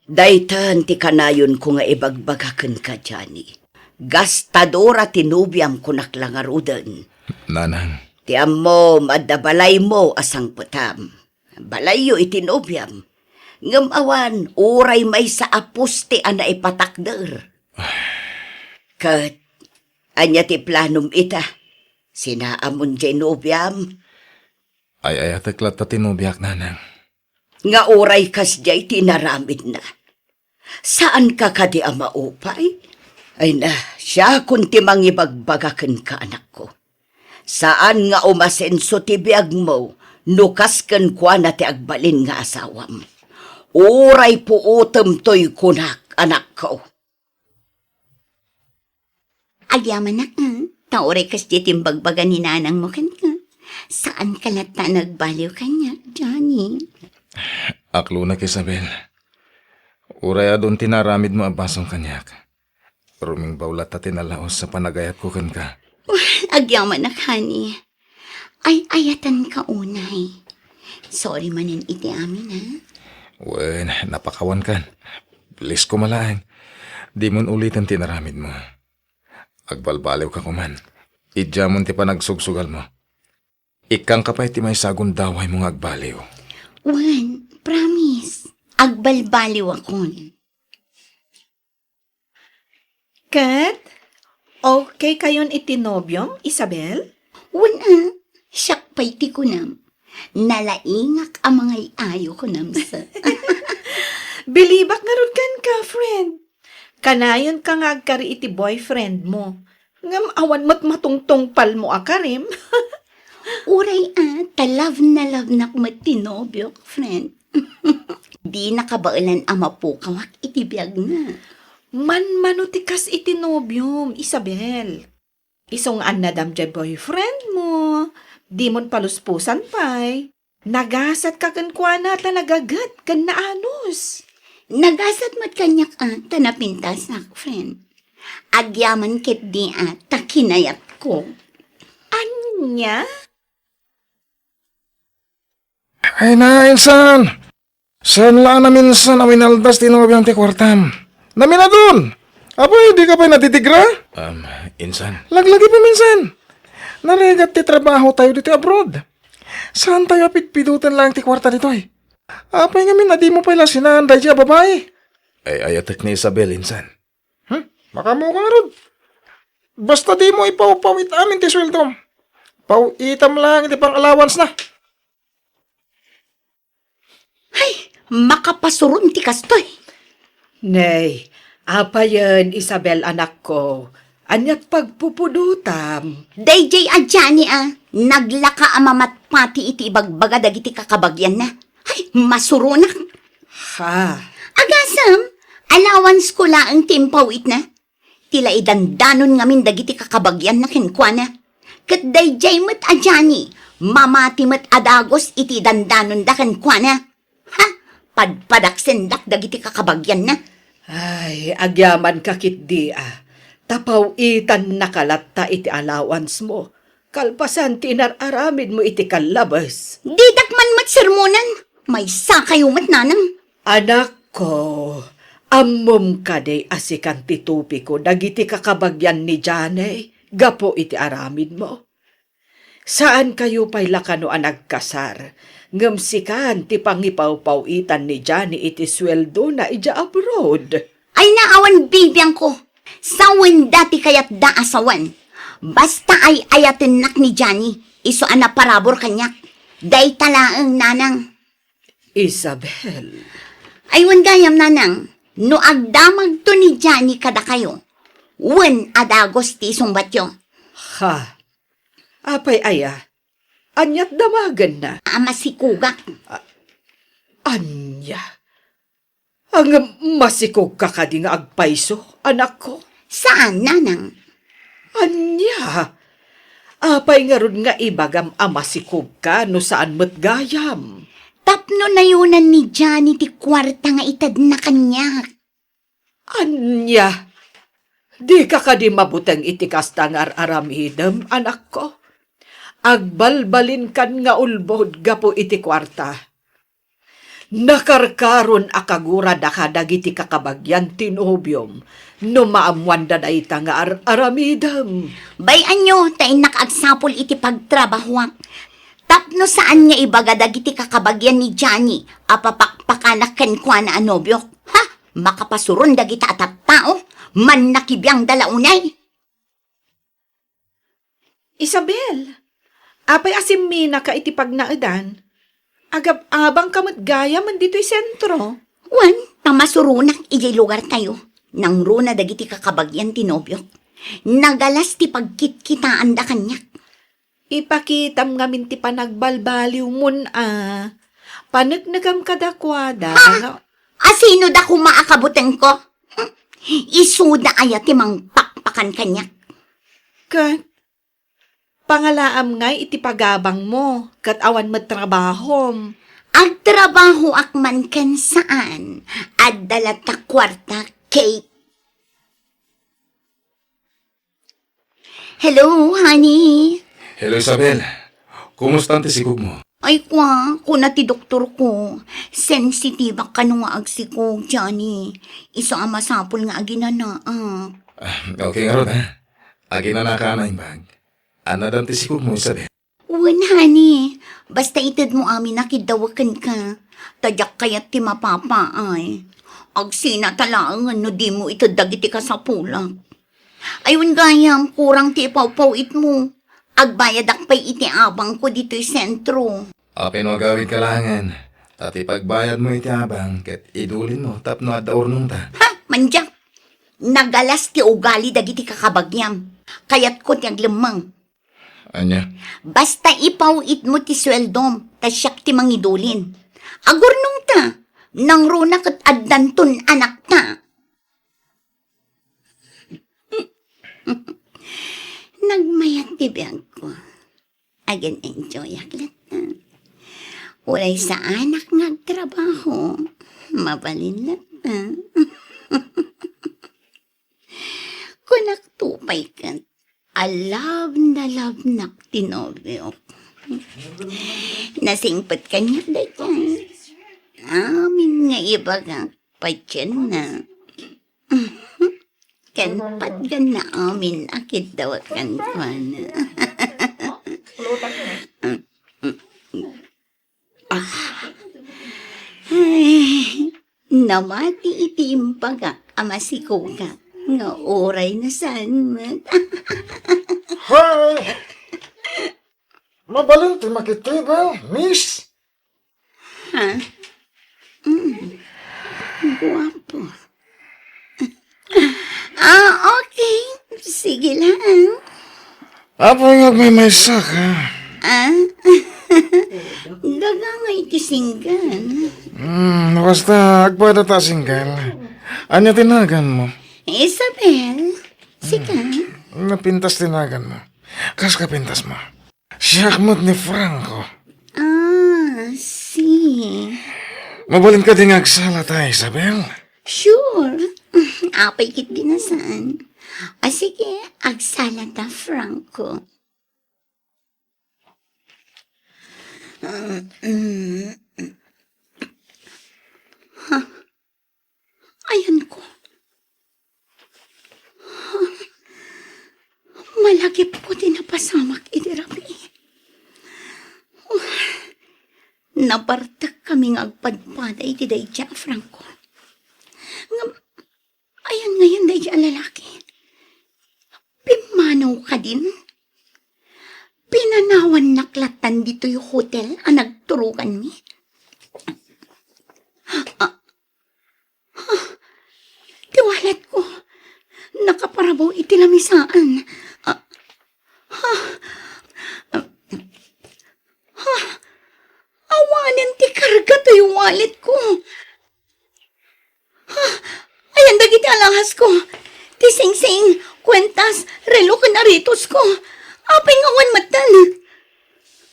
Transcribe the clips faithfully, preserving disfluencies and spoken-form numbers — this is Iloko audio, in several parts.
Daytan ti kanayonko nga ibagbaga kenka, Johnny. Gastadora ti nobiam, kunak la ngaruden. Nanang. Ti ammom, adda balaymo a sangpetam. Balayyo iti nobiam. Ngem awan, uray maysa a poste a naipatakder. Ket, ania ti planom ita? Sinaamon jay nobiam? Ay-ayatek latta ti nobiak, Nanang. Nga uray kasdiay ti inaramidna. Saanka kadi a maupay? Ay na, siakon ti mangibagbaga kenka, anakko. Saan nga umasenso ti biagmo no kas kenkuana ti agbalin nga asawam. Uray puotem toy kunak, anakko. Agyamanak, ah. Ta uray kasdiay ti imbagbaga ni nanangmo kenka. Saanka latta a nagbaliw kaniak, Johnny. Aklonak, Isabel. Uray adun ti naaramidmo a basol kaniak. Rumingbaw latta ti nalaus a panagayatko kenka. Agyamanak, honey. Ay-ayatenka unay. Sorry manen iti amin, ha? Wen, napakawankan. Please, koma laeng. Dimon uliten ti inaramidmo. Agbalbaliwka koman. Idiamon ti panagsugsugalmo. Ikkangka pay ti maysa a gundawaymo nga agbaliw. Wen, promise. Agbalbaliwakon. Ket, okay kayon iti nobiom, Isabel? Wen a, siak pay ti kunam. Nalaingak a mangay-ayo kunam sa. Bilibak ngarud kenka, friend. Kanayonka nga agkari iti boyfriend mo. Ngem awan met matungtungpalmo a karim. Uray a, ta love na love nak met ti nobiok, friend. Di nakabaelan a mapukawak iti biagna. Manmano ti kas iti nobiom, Isabel. Isu nga annadam diay boyfriend mo, dimon paluspusan pay. Nagasatka kenkuana ta nagaget ken naanus. Nagasat met kaniak a ta napintasak, friend. Agyaman ketdi a ta kinayatko. Ania? Ay na, insan! Saan la a naminsan a winaldas ti nobiam ti kuartam? Naminadun! Apay, dika pay naditigra? Um, insan. Laglagi pay, insan. Narigat ti trabaho tayo ditoy abroad. Saan tayo a pidpiduten laeng ti kuarta ditoy? Apay ngamin a dimo pay la sinaan daydiay a babai? Ay-ayatek ni Isabel, insan. Hmm? Makaammoka ngarud. Basta dimo ipawpawit amin ti sueldom. Paw-itam laeng iti pang-allowance na. Ay, makapasuron ti kastoy. Nay, apayen, Isabel, anakko, aniat pagpupudotam? Daydiay a Johnny a, naglaka a mamatpati iti ibagbaga dagiti kakabagianna. Ay, masuronak. Ha? Agasem, allowance ko laeng ti impaw-itna. Ti la idandanon ngamin dagiti kakabagianna kenkuana. Ket daydiay met a Johnny, mamati met a dagus iti idandanonda kenkuana. Ha? Padpadaksendak dagiti kakabagianna. Ay, agyamanka ketdi a, ta paw-itannaka latta iti allowance mo. Kalpasan ti inar-aramidmo iti kallabes. Didak man met sermonan. Maysakayo met, nanang. Anakko, ammom kadi a sikan ti tupiko dagiti kakabagian ni Johnny gapu iti aramidmo? Saankayo pay la kano a nagkasar, ngem sikan ti pangipawpaw-itan ni Johnny iti sueldona idiay abroad. Ay, naawan bibiangko. Sawenda ti kayatda a sawen. Basta ay-ayatennak ni Johnny, isu a naparabur kaniak. Dayta laeng, nanang. Isabel. Ay, wen gayam, nanang, no agdamagto ni Johnny kadakayo, wen a dagus ti isungbatyo. Ha? Apay aya? Aniat damagenna? A masikugak. A-, ania? Ngem masikogka kadi nga agpayso, anakko? Saan, nanang. Ania? Apay ngarud nga ibagam a masikogka no saan met gayam? Tapno nayonan ni Johnny ti kuarta nga itedna kaniak. Ania? Dika kadi mabuteng iti kasta nga ar-aramidem, anakko? Agbalbalinkan nga ulbod gapu iti kuarta. Nakarkaron a kagura daka dagiti kakabagian ti nobiom no maammoanda dayta nga ar-aramidem. Bay-anyo ta innak agsapul iti pagtrabahoak. Tapno saan nga ibaga dagiti kakabagian ni Johnny a papakpakanak kenkuana a nobiok. Ha? Makapasuron dagita a tattao? Mannakibiangda la unay. Isabel, apay a simminaka iti pagnaedan? Agab-abangka met gayam ditoy sentro. Wen, ta masuronak idiay lugartayo. Nangruna dagiti kakabagian ti nobiok. Nagalas ti pagkitkitaanda kaniak. Ipakitam ngamin ti panagbalbaliwmon a. Paneknekam kadakuada. Ha? Nga asino da koma a kabutengko? Hmm? Isuda aya ti mangpakpakan kaniak? Ket pangalaam ngay iti pagabangmo ket awan met trabahom. Agtrabahoak man ken saan, adda latta kuarta, Kate. Hello, honey. Hello, Isabel. Kumusta ti sikogmo? Ay, kwa, kuna ti doktorko, sensitibak kano nga agsikog, Johnny. Isu a masapul nga aginanaak. Ah, okay ngarud, ha? Aginanaka a naimbag. Annadan ti sikogmo, Isabel? Wen, honey. Basta itedmo amin a kiddaw kenka. Ta diak kayat ti mapapaay. Agsinata laengen no dimo ited dagiti kasapulak. Ay, wen gayam, kurang ti ipawpaw-itmo. Agbayadak pay iti abangko ditoy sentro. Apay no agawidka laengen, ta ti pagbayadmo iti abang ket idulinmo tapno adda urnongta. Ha? Mandiak! Nagalas ti ugali dagiti kakabagiam. Kayatko ti aglemmeng. Ania? Basta ipaw-itmo ti sueldom, ta siak ti mangidulin. Agurnongta, nangruna ket addanton anakta. Nagmayat ti biagko. Agin-enjoyak latta. Uray saanak nga agtrabaho, mabalin latta. Kunak to pay ket, a love na love nak ti nobiok. Nasingpet kaniak daytoy. Amin nga ibagak, patienna. Ken patgan na amin a kiddawak kenkuana. Ah. Ay, namati iti imbagak a masikogak nga uray na saan met. Hi! Mabalin ti makitibel, miss? Ha? Mm. Guapo. Ah, okay. Sige lang. Apo nga may maysa ka. Ah? Daga nga iti single. Hmm, basta agpada ta single. Anya ti naganmo? Isabel. Sika? Hmm. Napintas ti naganmo. Kas ka pintas mo? Siak met ni Franco. Ah, si. Mabalin kadi nga agsala ta, Isabel? Sure. Apay ket di na saan. Ah, sige, agsala ta, Franco. Mm, mm. Ha? Ayanko. Malagipko ti napasamak idi rabii. Nabartek kami nga agpadpada iti daydi a Franco. Ngem, ayan ngayon daydi a lalaki? Pimmanaw kadin? Pinanawannak lattan ditoy hotel a nagturoganmi? Ah, ah, ti walletko. Nakaparabaw iti lamisaan. Ah, ah, ah, ah, awanen ti karga toy walletko. Ha? Ayan dagiti alhasko. Ti singsing, kuentas, relo ken aretosko. Apay nga awan metten?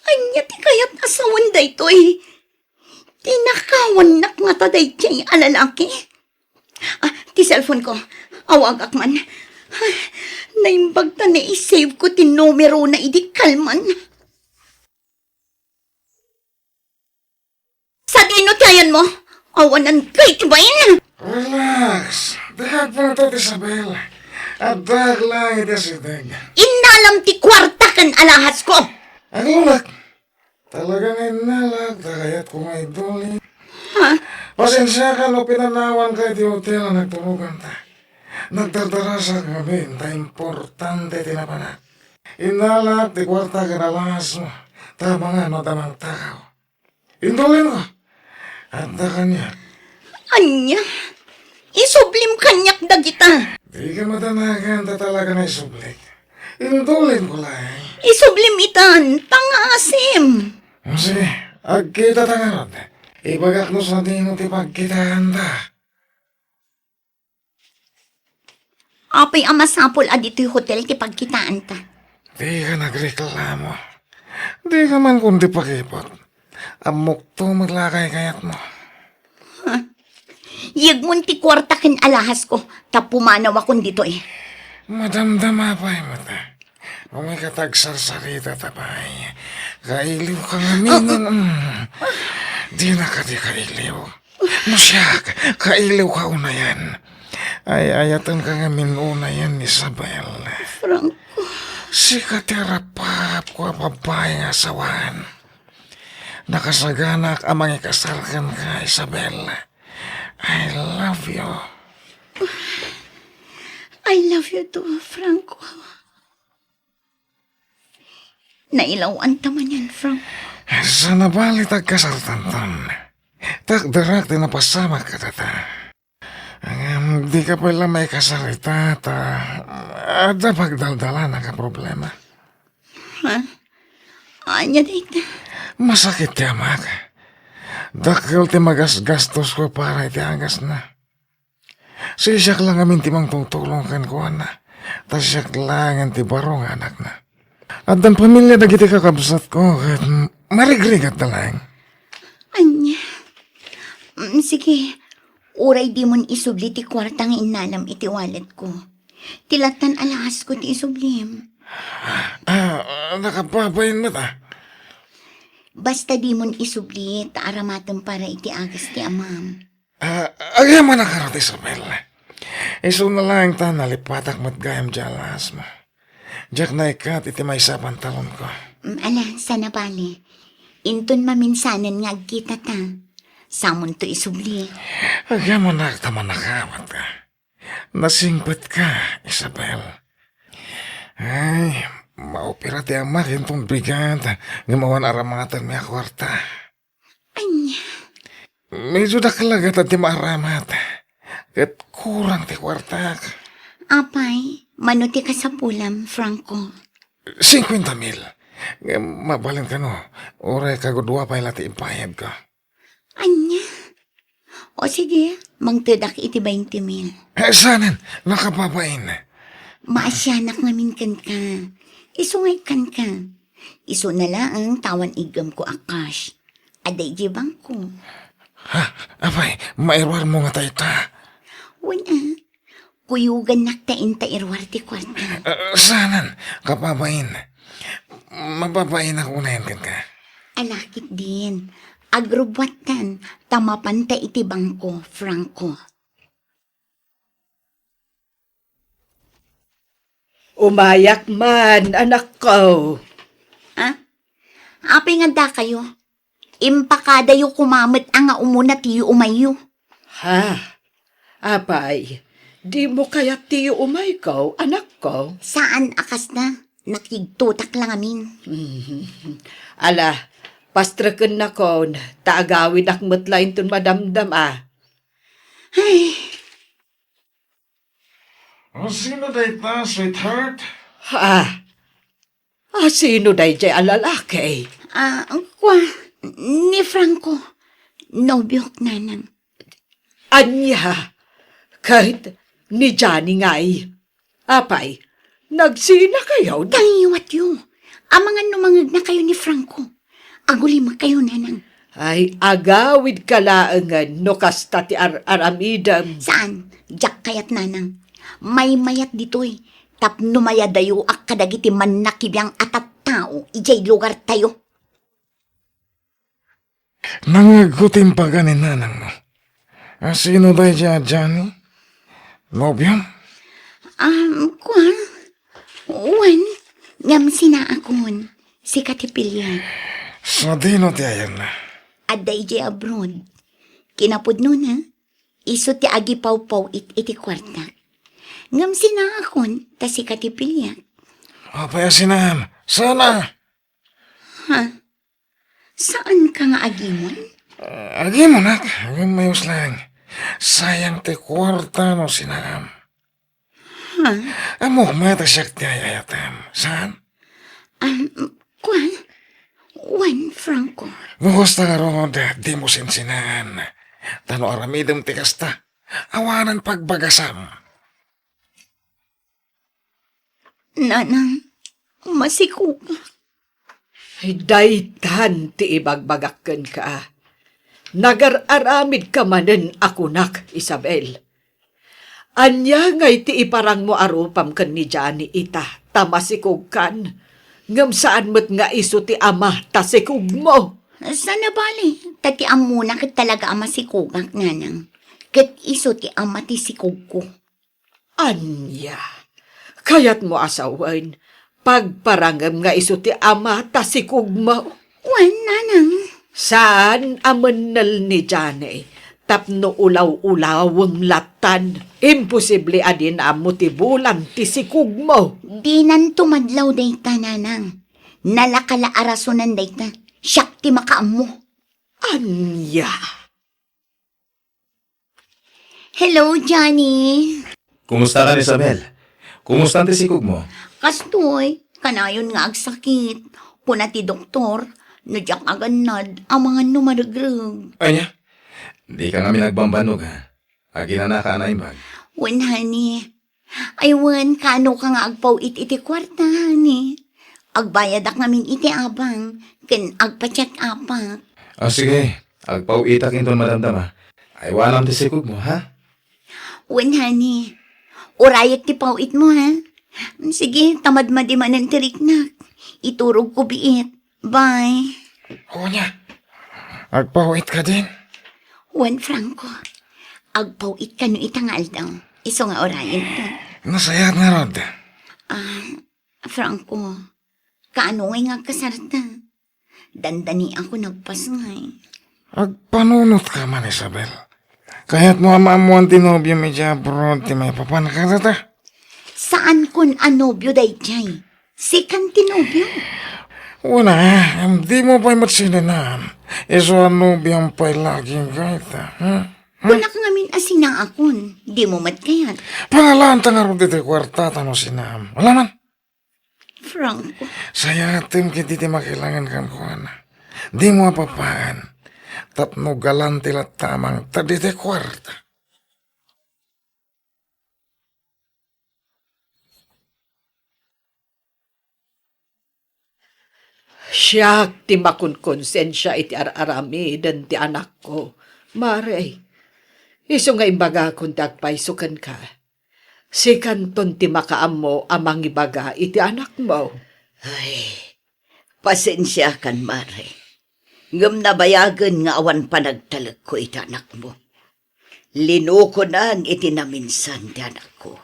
Ania ti kayat a sawen daytoy? Ti nakawannak ngata daydiay a lalaki? Ah, ti cellphone ko. Awagak man. Ay, naimbag ta nai-save ko ti numero na idi kalman. Sa Ino ti ayanmo? Awanan kay ti bain. Relax. Dagpon to, Isabel. Adda lang iti asideg. Innalam ti kuarta ken alahas ko. Agulak. Talaga nga innalak, ta kayatko nga idulin. Ha? Pasensiakan no pinanawanka iti hotel a nagturoganta. Nagdardarasak ngamin ta importante ti napanak. Innalak ti kuarta ken alahasmo, ta amangan no adda mangtakaw. Indulinko. Adda kaniak. Ania? Isublim kaniak dagita. Dika madanagan ta talaga nga isublik. Indulinko laeng. Isublim itan, pangaasim. Sige, agkita ta ngarud. Ibagak no sadino ti pagkitaanta. Apay a masapul a ditoy hotel ti pagkitaanta? Dika nagreklamo. Dika man kundi pakipot. Ammokto met la a kaykayatmo. Ha? Yegmon ti kuarta ken alahas ko, ta pumanawakon ditoy. Madamdama pay met. Umay ka ta agsarsarita ta pay. Kailiw ka ngamin. Mm. Dina kadi kailiw. No siak, kailiw ka unayen. Ay-ayaten ka ngamin unayen, Isabel. Franco. Sika ti arapapko a babai nga asawan. Nakasaganak a mangikasar kenka, Isabel. I love you. I love you too, Franco. Nailaw-anta manen, Frank. Saan a bali ta agkasartanton? Takderak ti napasamak kadata. Ngem dika pay la maikasar ita ta adda pagdaldalan a problema. Ha? Ania dayta? Masakit ti amak. Dakkel ti magasgastosko para iti agasna. Siak la ngamin ti mangtultulong kenkuana, ta siak laengen ti baro nga anakna. Addan pamilia dagiti kakabsatko ket marigrigatda laeng. Ania? Mm, sige, uray dimon isubli ti kuarta nga innalam iti walletko. Ti lattan a lahasko ti isublim. Ah, nakababain met, ah. Basta dimon isubli, ta aramatem para iti agas ti amam. Ah, agyamanak ngarud, Isabel. Isuna laeng ta nalipatak met gayam diay alahasmo. Diak naikkat iti maysa a pantalonko. Mm, ala, saan a bali. Inton maminsanen nga agkitata, samonto isubli. Agyamanak ta manakawatka. Nasingpetka, Isabel. Ay, maopera ti amak inton bigat, ngem awan aramatenmi a kuarta. Ania? Medyo dakkel a gatad ti maaramat. Ket kurang ti kuartak. Apay, mano ti kasapulam, Franco? Singkuenta mil. Ngem mabalin kano, uray kagudua pay la ti ibayadko. Ania? O sige, mangtedak iti bainte mil. Eh, saanen, nakababain. Maasianak ngamin kenka. Isu nga ikkanka. Isuna laeng ta awan iggemko a cash. Adda idiay bangko. Ha? Apay, mairuarmo ngata ita? Wen a. Kuyogannak ta inta iruar ti kuarta. Ah, saanen, kababain. Mababainak unayen kenka. Ala ketdin. Agrubbuattan, ta mapanta iti bangko, Franco. Umayak man, anakko. Ah? Apay nga addakayo? Impakadayo koma met a nga umuna ti yuumayyo. Ha? Apay, dimo kayat ti yuumayko, anakko? Saan a kasta, nakigtotak la ngamin. Mhm. Ala, pastreken nakon, ta agawidak met la inton madamdam a. Ay. O, sino dayta, sweetheart? Ah, ah, sino dayjay a lalaki? Ah, kua, ni Franco. Nobiok, nanang. Ania? Ket ni Johnny ngay? Apay, nagsinakayo? Tangiwatyo. Amangan no mangegnakayo ni Franco. Agulimekkayo, nanang. Ay, agawidka laengen no kasta ti ar-aramidem. Saan? Diak kayat, nanang. Maymayat ditoy tapno mayadayoak kadagiti mannakibiang a tattao idiay lugartayo. Nangngegko ti imbaga ni nanangmo. A, sino daydiay a Johnny? Nobiom? Um, kua? Wen, ngem sinaakon, sika ti pilian. Sadino ti ayanna? Adda idiay abroad. Kinapudnona, isu ti agipawpaw-it iti kuarta. Ngem sinaakon, ta sika ti piliak. Apay a sinaam? Sana! Ha? Saan ka nga agimon? Ah, agimonak, agimon mayos lang. Sayang ti kuarta no sinaam. Ha? Ammok met a siak ti ay-ayatem. Saan? Um, kua? Wen, Franco. No kasta ngarud, dimo sinsinaan. Ta no aramidem ti kasta, awanen pagbagasam. Nanang, masikogak. Daytan ti ibagbagak kenka. Nagar-aramidka manen a kunak, Isabel. Ania ngay ti iparangmo a rupam ken ni Johnny ita, ta masikogkan? Ngem saan met nga isu ti ama ta sikogmo. Saan a bale, ta ti ammona ket talaga a masikogak, nanang. Ket isu ti ama ti sikogko. Ania? Kayatmo a sawen, pagparangem nga isu ti ama ta sikogmo? Wen, nanang. Saan a mennel ni Johnny tapno ulaw-ulawem lattan? Imposible a dina ammo ti bulan ti sikogmo. Dinanto madlaw dayta, nanang. Nalaka la a rasonan dayta. Siak ti makaammo. Ania? Hello, Johnny. Kumusta kan, Isabel? Kumusta ti sikogmo? Kastoy, kanayon nga agsakit. Kuna ti doktor, no diak agannad, amangan no maregreg. Ania? Dika ngamin agbambannog, ha? Aginanaka a naimbag? Wen, honey. Ay wen, kaano ka nga agpaw-it iti kuarta, honey? Agbayadak ngamin iti abang, ken agpa-check upak. Ah, sige. Agpaw-itak inton madamdama. Aywanam ti sikogmo, ha? Wen, honey. Urayek ti paw-itmo, ha? Sige, ta madmadi manen ti riknak. Iturogko biit. Bye. O nia, agpaw-it kadin? Wen, Franco. Agpaw-it kano ita nga aldaw. Isu nga urayenta. Nasayaat ngarud. Ah, Franco, kaano ngay nga agkasarta? Dandaniak a nagpasngay. Agpanunotka man, Isabel. Kayatmo a maammoan ti nobiom idiay abroad ti maipapan kadata? Saankon a nobio daydiay. Sikan ti nobio. Wen a, ngem dimo pay met sinenaan. Isu a nobiom pay lagim dayta, hmm? Hmm? Kunak ngamin a sinaakon. Dimo met kayat. Pangalaanta ngarud iti kuarta ta no sinaam. Ala man. Franco. Sayatem ketdi ti makailangan kenkuana. Dimo a papaen. Tapno galante latta a mangted iti kuarta. Siak ti makonkonsensia iti ar-aramiden ti anakko, Mare. Isu nga imbagakon ti agpayso kenka. Sikanton ti makaammo a mangibaga iti anakmo. Ay, pasensiakan, Mare. Ngem nabayagen nga awan panagtalekko iti anakmo. Linukonan iti naminsan ti anakko.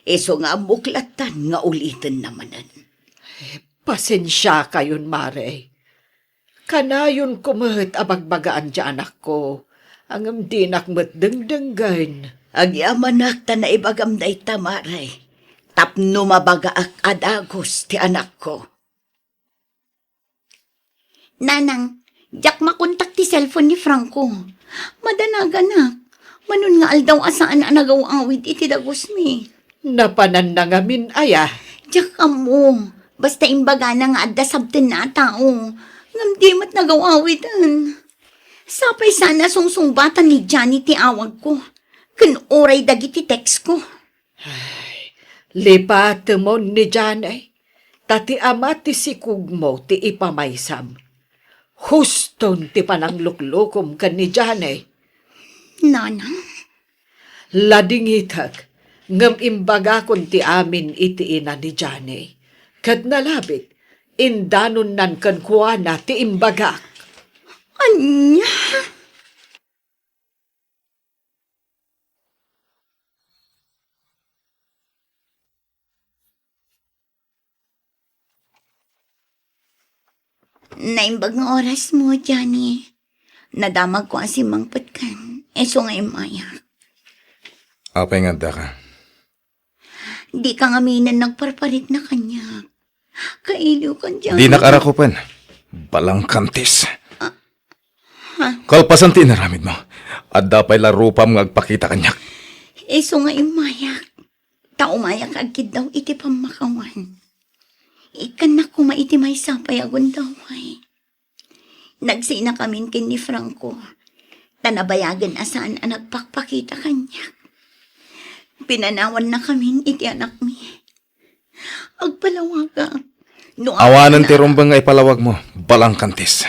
Isu nga ammok lattan nga ulitenna manen. Pasensiakayon, Mare. Kanayonko met a bagbagaan ti anakko, ngem dinak met dengdenggen. Agyamanak ta naibagam dayta, Mare, tapno mabagaak a dagus ti anakko. Nanang, diak makontak ti cellphone ni Franco. Madanaganak. Manon nga aldaw a saan a nagaw-awid iti dagusmi. Napananna ngamin aya? Diak ammo. Basta imbagana nga adda sabtenna a tao. Ngem di met nagaw-awiden. Sapay saan a sungsungbatan ni Johnny ti awagko ken uray dagiti textko. Ay, lipatemon ni Johnny, ta ti ama ti sikugmo ti ipamaysam. Huston ti panangluklukom ken ni Johnny. Nanang. Ladingitek, ngem imbagakon ti amin iti ina ni Johnny. Ket nalabit, indanonnan kenkuana ti imbagak. Ania? Naimbag nga orasmo, Johnny. Nadamagko a simmangpetkan, isu nga immayak. Apay nga addaka? Dika ngaminen nagparparikna kaniak. Kailiwkan, Johnny. Dinak arakupen. Balangkantis. Ah, ha? Kalpasan ti inaramidmo, adda pay la rupam nga agpakita kaniak. Isu nga immayak. Ta umayak agkiddaw iti pammakawan. Ikkannak koma iti maysa pay a gundaway. Nagsinakamin ken ni Franco, ta nabayagen a saan a nagpakpakita kaniak. Pinanawannakamin iti anakmi. Agpalawagak. No awanen ti rumbeng nga ipalawagmo, balangkantis.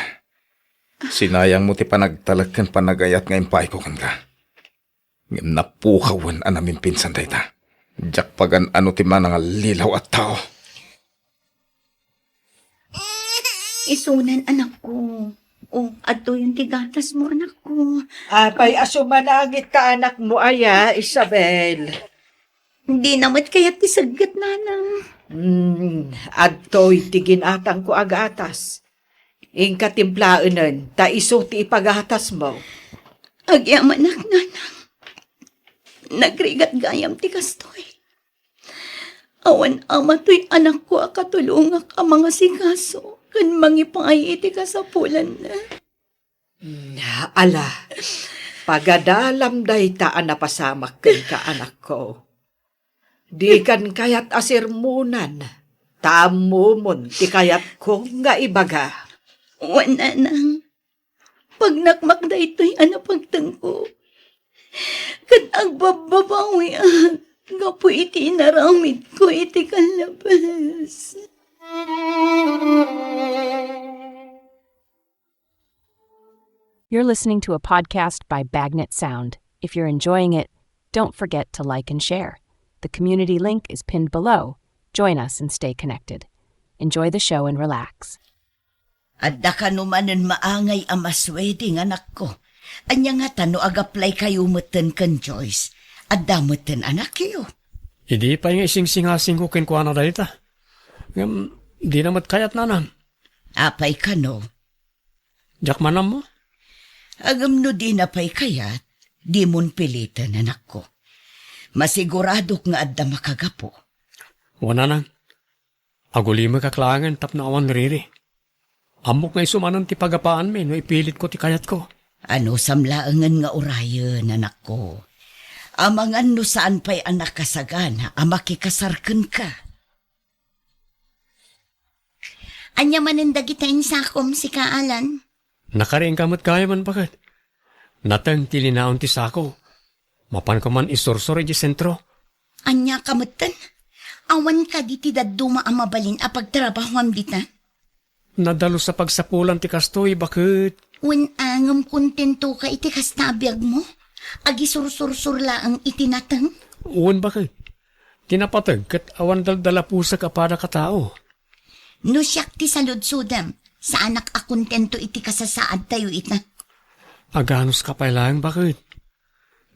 Sinayangmo ti panagtalek ken panagayat nga impaayko kenka. Ngem napukawen a namimpinsan dayta. Diak pagan-ano ti manangallilaw a tao. Isunan, anakko. O, adtoyen ti gatasmo, anakko. Apay a sumanangit ta anakmo aya, Isabel? Dina met kayat ti segget, nanang. Hmm, adtoy ti ginatangko a gatas. Inka timplaenen, ta isu ti ipagatasmo. Agyamanak, nanang. Nagrigat gayam ti kastoy. Awan ama toy anakko a katulongak a mangasikaso ken mangipaay iti kasapulanna. Hmm, ala, pagadalam dayta a napasamak kenka, anakko. Dikan kayat a sermonan, ta ammomon ti kayatko nga ibaga. Wen, nanang, pagnakmak daytoy a napagtengko, ket agbabbabawiak gapu iti inaramidko iti kallabes. You're listening to a podcast by Bagnet Sound. If you're enjoying it, don't forget to like and share. The community link is pinned below. Join us and stay connected. Enjoy the show and relax. Adda kano manen maangay a maswedding, anakko. Ania ngata no agaplaykayo metten ken Joyce? Adda metten anakyo. Idi pay nga isingsingasingko kenkuana dayta. Ngem dina met kayat, nanang. Apay kano? Diak manammo. Ngem no dina pay kayat, dimon piliten, anakko. Masiguradok nga adda makagapu. Wen, nanang. Agulimekak laengen tapno awan riri. Ammok nga isu manen ti pagapaanmi no ipilitko ti kayatko. Anusam laengen nga urayen, anakko. Amangan no saan pay a nakasagana a makikasar kenka. Ania manen dagita insakom, sika, Alan? Nakariingka met gayam, baket. Nateng ti linaon ti sako. Mapanko man isursor idiay sentro. Ania ka metten? Awan kadi ti dadduma a mabalin a pagtrabahoam dita? Nadalus a pagsapulan ti kastoy, baket. Wen, ngem kontentoka iti kasta a biagmo? Agisursursor laeng iti nateng? Wen, baket. Ti napateg ket awan daldalapusek a padak a tao. No siak ti saludsodem, saanak a kontento iti kasasaadtayo ita. Aganuska pay laeng, baket.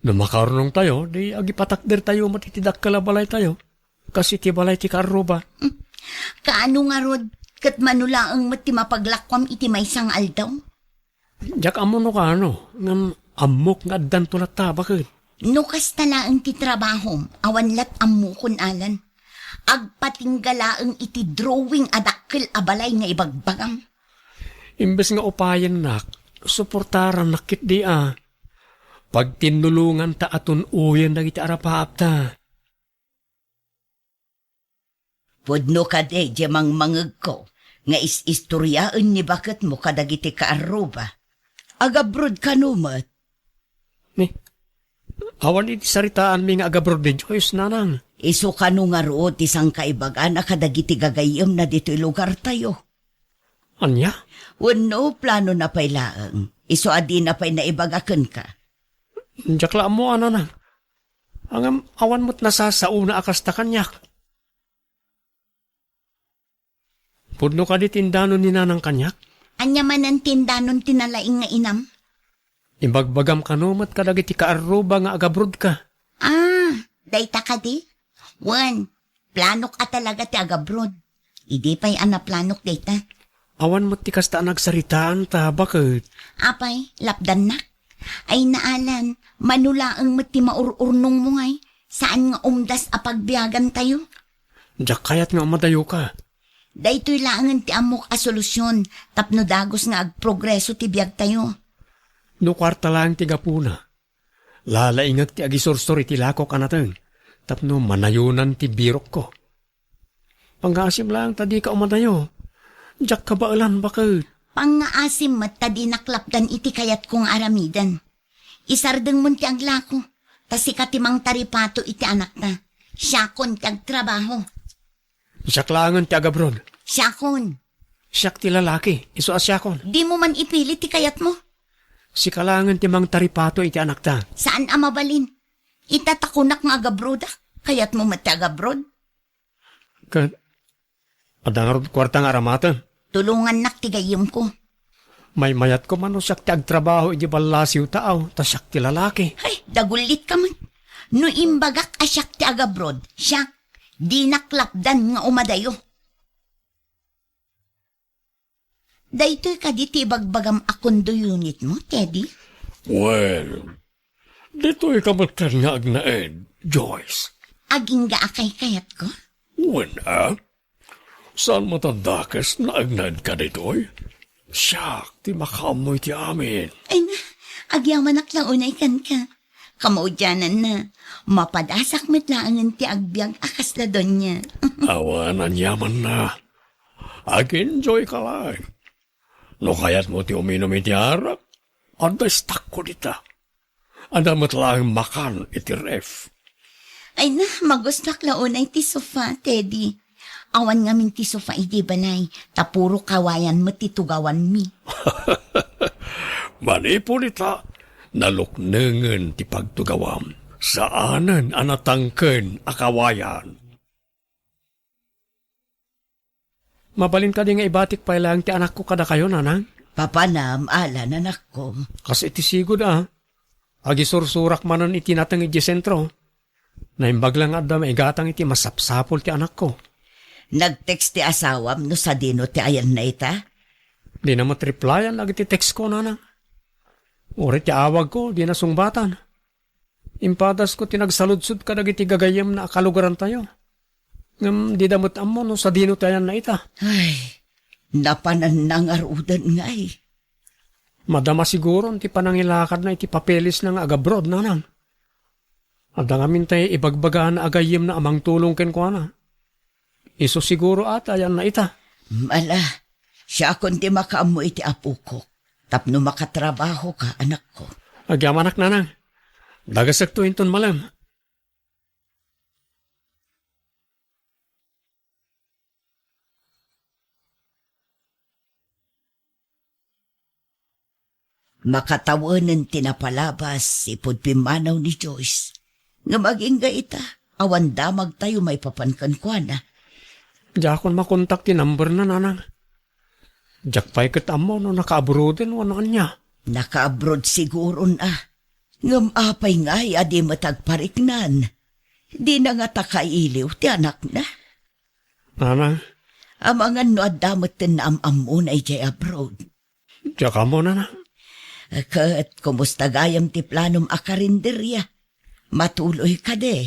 No makaurnongtayo, di agipatakdertayo met iti dakkel a balaytayo, kas iti balay ti kaarruba. Kaano ngarud, ket mano laeng met ti mapaglakuam iti maysa nga aldaw? Diak ammo no kaano, ngem ammok nga addanto latta, baket. No kasta laeng ti trabahom, awan lat ammokon, Alan. Agpatingga laeng iti drawing a dakkel a balay nga ibagbagam. Imbes nga upayennak, suportarannak ketdi a. Pagtinnulonganta a tun-oyen dagiti arapaapta. Pudno kadi diay mangmangegko nga is-istoriaen ni baketmo kadagiti kaarruba? Agabroad kano met? Ni, awan iti saritaanmi nga agabroad ni Joyce, nanang. Isu kano ngarud ti sangkaibagana kadagiti gagayyemna ditoy lugartayo? Ania? Wenno, planona pay laeng. Isu a dina pay naibaga kenka. Diak la ammo a, nanang. Ngem awan met nasasaona a kasta kaniak. Pudno kadi ti indanon ni nanang kaniak? Ania manen ti indanon ti nalaing nga inam? Ibagbagam kano met kadagiti kaarruba nga agabrodka. Ah, dayta kadi? Wen, planok a talaga ti agabrod. Idi pay a naplanok dayta. Awan met ti kasta a nagsaritaan ta, baket. Apay, lapdannak? Ay naalan, mano laeng met ti maur-urnongmo ngay, saan nga umdas a pagbiagantayo. Diak kayat nga umadayoka. Daytoy laengen ti ammok a solusion tapno dagus nga agprogreso ti biagtayo. No kuarta laeng ti gapuna, lalaingek ti agisursor iti lakok a nateng tapno manayonan ti birokko. Pangngaasim laeng ta dika umadayo. Diak kabaelan, baket. Pangngaasim met ta dinak lapdan iti kayatko nga aramiden. Isardengmon ti aglako, ta sika ti mangtaripato iti anakta. Siakon ti agtrabaho. Siak laengen ti agabrod. Siakon. Siak ti lalaki, isu a siakon. Dimo man ipili ti kayatmo. Sika laengen ti mangtaripato iti anakta. Saan a mabalin. Ita ta kunak nga agabrodak, kayatmo met ti agabrod? Ket, adda ngarud kuarta nga aramaten? Tulongannak ti gayyemko. Maymayatko man no siak ti agtrabaho iti ballasiw taaw, ta siak ti lalaki. Ay, dagullitka met. No imbagak a siak ti agabrod, siak, dinak lapdan nga umadayo. Daytoy kadi ti ibagbagam a condo unitmo, Teddy? Well, ditoy ka metten nga agnaed, Joyce. Agingga a kaykayatko? Wen a? Saan met a dakes nga agnaedka ditoy? Siak ti makaammo iti amin. Ay na, agyamanak la unay kenka. Kamaudiananna, mapadasak met laengen ti agbiag a kasla donia. Awan aniamanna. Ag-enjoy ka laeng. No kayatmo ti uminum iti arak, adda istakko dita. Adda met laeng makan iti ref. Ay na, magustuak la unay ti sofa, Teddy. Awan ngamin ti sofa iti balay, ta puro kawayan met ti tugawanmi. Manipud ita, naluknengen ti pagtugawam. Saanen a natangken a kawayan. Mabalin kadi nga ibatik pay laeng ti anakko kadakayo, nanang? Papanam, Alan, anakko. Kas iti sigud a, agisursurak manen iti nateng iti sentro. Naimbag la nga adda maigatang iti masapsapul ti anakko. Nag-text ti asawam no sadino ti ayanna ita? Dina met replyan dagiti textko, nanang. Uray ti awagko, dina sungbatan. Impadasko ti nagsaludsod kadagiti gagayyemna a kalugarantayo. Ngem dida met ammo no sadino ti ayanna ita. Ay, napananna ngaruden ngay. Madama siguron ti panangilakadna iti papelisna nga agabroad, nanang. Adda ngamin tay ibagbagana a gayyemna a mangtulong kenkuana. Isu siguro a ti ayanna ita. Ala, siakon ti makaammo iti apokok, tapno makatrabahoka, anakko. Agyamanak, nanang. Dagasekto inton malem. Makatawenen ti napalabas ipud pimmanaw ni Joyce. Ngem agingga ita, awan damagtayo maipapan kenkuana. Diakon makontak ti numberna, nanang. Diak pay ket ammo no nakaabroaden wenno ania. Nakaabroad siguron a. Ngem apay ngay a di met agpariknan? Dina ngata kailiw ti anakna? Nanang. Amangan no adda metten naam-ammona idiay abroad. Diak ammo, nanang. Ket kumusta gayam ti planom a karinderia? Matuloy kadi?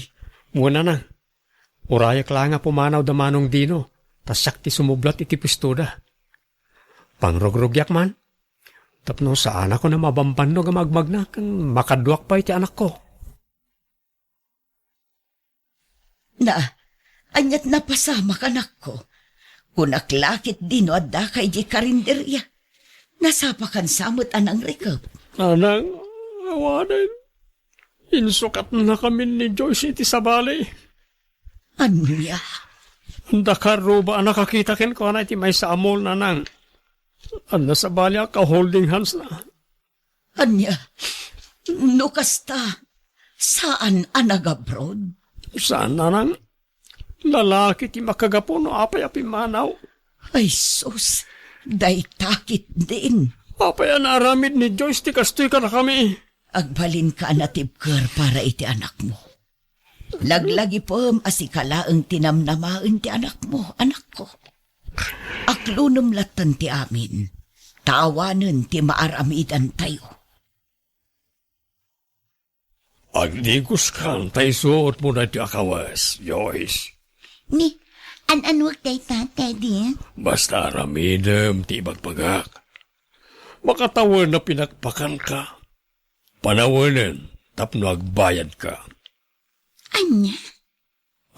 Wen, nanang. Urayek laeng a pumanaw da Manong Dino, ta siak ti sumublat iti puestoda. Pangrugrugiak man, tapno saanakon a mabambannog a magmagna ken makaduak pay ti anakko. Na, aniat napasamak, anakko? Kunak la ket dino addaka idiay karinderia. Nasapakan sa met a nangrikep. Nanang, awanen. Insukatnakamin ni Joyce iti sabali. Ania? Adda karruba a nakakita kenkuana iti maysa a mall, nanang. Adda sabali a ka-holding hands na. Ania? No kasta, saan a nagabroad? Saan, nanang. Lalaki ti makagapu no apay a pimmanaw. Ay, sus. Dayta ketdin. Apay a naaramid ni Joyce ti kastoy kadakami? Agbalinka a natibker para iti anakmo. Laglagipem a sika laeng ti namnamaen ti anakmo, anakko. Aklonem latta ti amin, ta awanen ti maaramidantayo. Agdigoskan ta isuotmo daytoy a kawes, Joyce. Ni, an-anuek dayta, Teddy? Basta aramidem ti ibagbagak. Makatawen a pinakpakanka. Panawenen tapno agbayadka. Ania?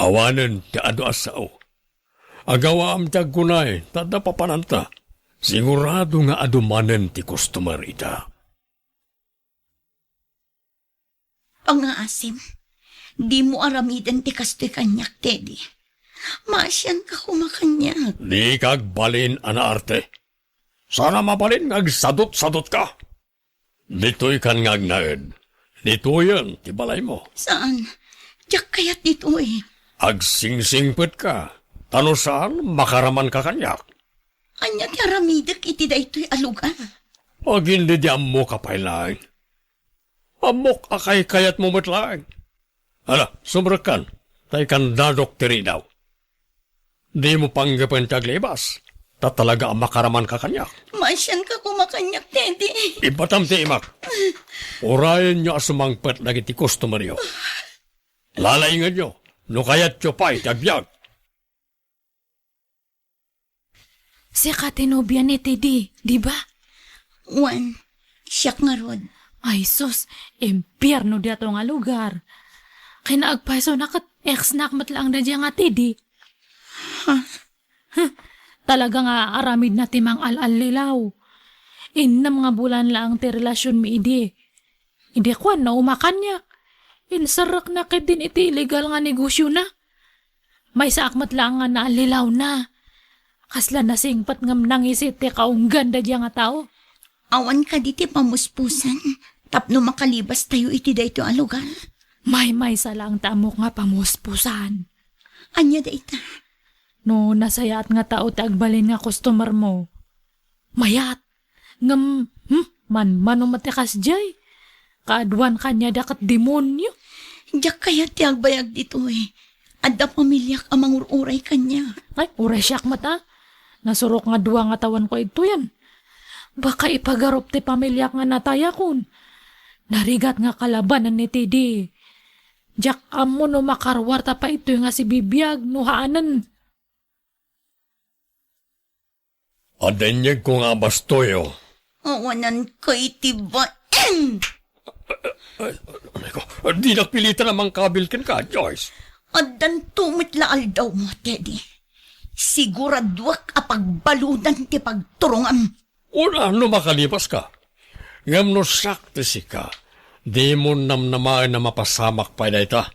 Awanen ti adu a sao. Agawaam ti agkunay ta adda papananta. Sigurado nga adu manen ti customer ita. Pangngaasim, dimo aramiden ti kastoy kaniak, Teddy. Maasianka koma kaniak. Dika agbalin a naarte. Saan a mabalin nga agsadutsadutka. Ditoykan nga agnaed. Ditoyen ti balaymo. Saan? Diak kayat ditoy. Agsingsingpetka. Ta no saan, makaramanka kaniak. Ania ti aramidek iti daytoy a lugar? Agin idi ammok a pay laeng. Ammok a kaykayatmo met laeng. Ala, sumrekkan, ta ikandadok ti ridaw. Dimo panggepen ti aglibas, ta talaga a makaramanka kaniak. Maasianka koma kaniak, Teddy. Ibatam ti imak. Urayenyo a sumangpet dagiti customeryo. Lalaingenyo, no kayatyo pay ti agbiag. Sika ti nobia ni Teddy, di ba? Wen, siak ngarud. Ay sus, impierno diato nga lugar. Kinaagpayso na ket ex-nak met laeng dadia nga Teddy. Ha? Huh, talaga nga aramidna ti mangal-allilaw. Innem nga bulan laeng ti relasionmi idi. Idi kuan, naumakanyak. Inserrekna ketdin iti illegal nga negosiona. Maysaak met laeng nga naallilawna. Kasla nasingpet ngem nangisit ti kaunggan dadia nga tao. Awan kadi ti pamuspusan tapno makalibastayo iti daytoy a lugar? Maymaysa laeng ti ammok nga pamuspusan. Ania dayta? No nasayaat nga tao ti agbalin nga customermo, mayat. Ngem, hmm, manmano met ti kasdiay. Kaaduan kaniada ket demonio. Diak kayat ti agbayag ditoy. Adda pamiliak a mangur-uray kaniak. Ay, uray siak met a. Nasurok nga dua nga tawenko idtoyen. Baka ipagarup ti pamiliak nga natayakon. Narigat nga kalabanan ni Teddy. Diak ammo no makaruarta pay idtoy nga sibibiag no haanen. Adda inyegko nga abastoyo. Awananka iti bain! Ay, ay, ay, ko, dinak pilitan a mangkabil kenka, Joyce. Addanto met la aldawmo, Teddy. Siguraduak a pagbaludan ti pagturongam. Una, no makalibaska. Ngem no siak ti sika, dimo namnamaen a mapasamak pay dayta.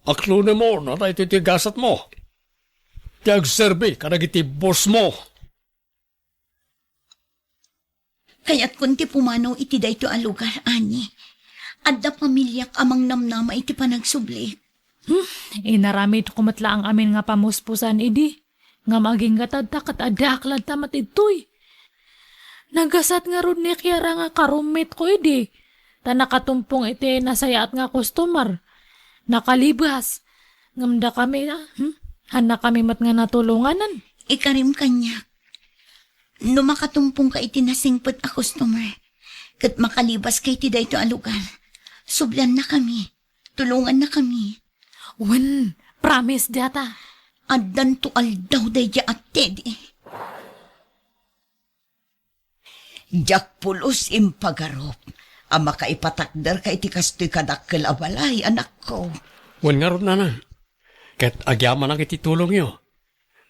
Aklonemon a daytoy ti gasatmo. Ti agserbi kadagiti bossmo. Kayatkon ti pumanaw iti daytoy a lugar, Ani. Adda pamiliak a mangnamnama iti panagsubli. Hmm, inaramidko met laeng amin nga pamuspusan idi. Ngem agingga tatta ket addaak latta met idtoy. Nagasat ngarud ni Kiara nga karumitko idi, ta nakatumpong iti nasayaat nga customer. Nakalibas. Ngem dakami, ah, hmm? Hannakami met nga natulonganan. Ikarim kaniak. No makatumpongka iti nasingpet a customer, ket makalibaska iti daytoy a lugar, subliannakami. Tulongannakami. Wen, promise dayta. Addanto aldaw daydiay a Teddy. Diak pulos impagarup a makaipatakderka iti kastoy kadakkel a balay, anakko. Wen ngarud, nanang, ket agyamanak iti tulongyo.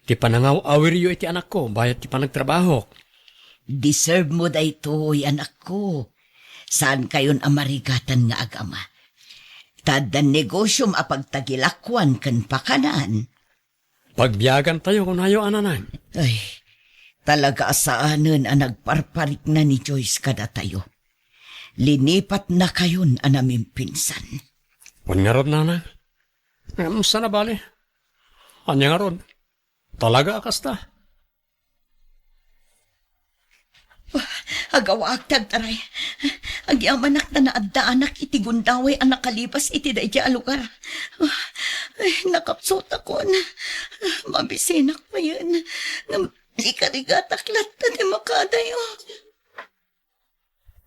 Ti panangaw-awiryo iti anakko bayat ti panagtrabahok. Deserve mo daytoy, anakko. Saankayon a marigatan nga agama. Ta addan negosiom a pagtagilakuan ken pakanan. Pagbiagantayo, kunayo, a nanang. Ay, talaga a saanen a nagparparikna ni Joyce kadatayo. Linipatnakayon a namimpinsan. Wen ngarud, nanang. Ngem saan a bale. Ania ngarud? Talaga a kasta. Agawaak ti agtaray. Agyamanak ta naaddaanak iti gundaway a nakalibas iti daydiay a lugar. Ay, nakapsutakon. Mabisinak payen. Ngem ikarigatak latta ti makadayo.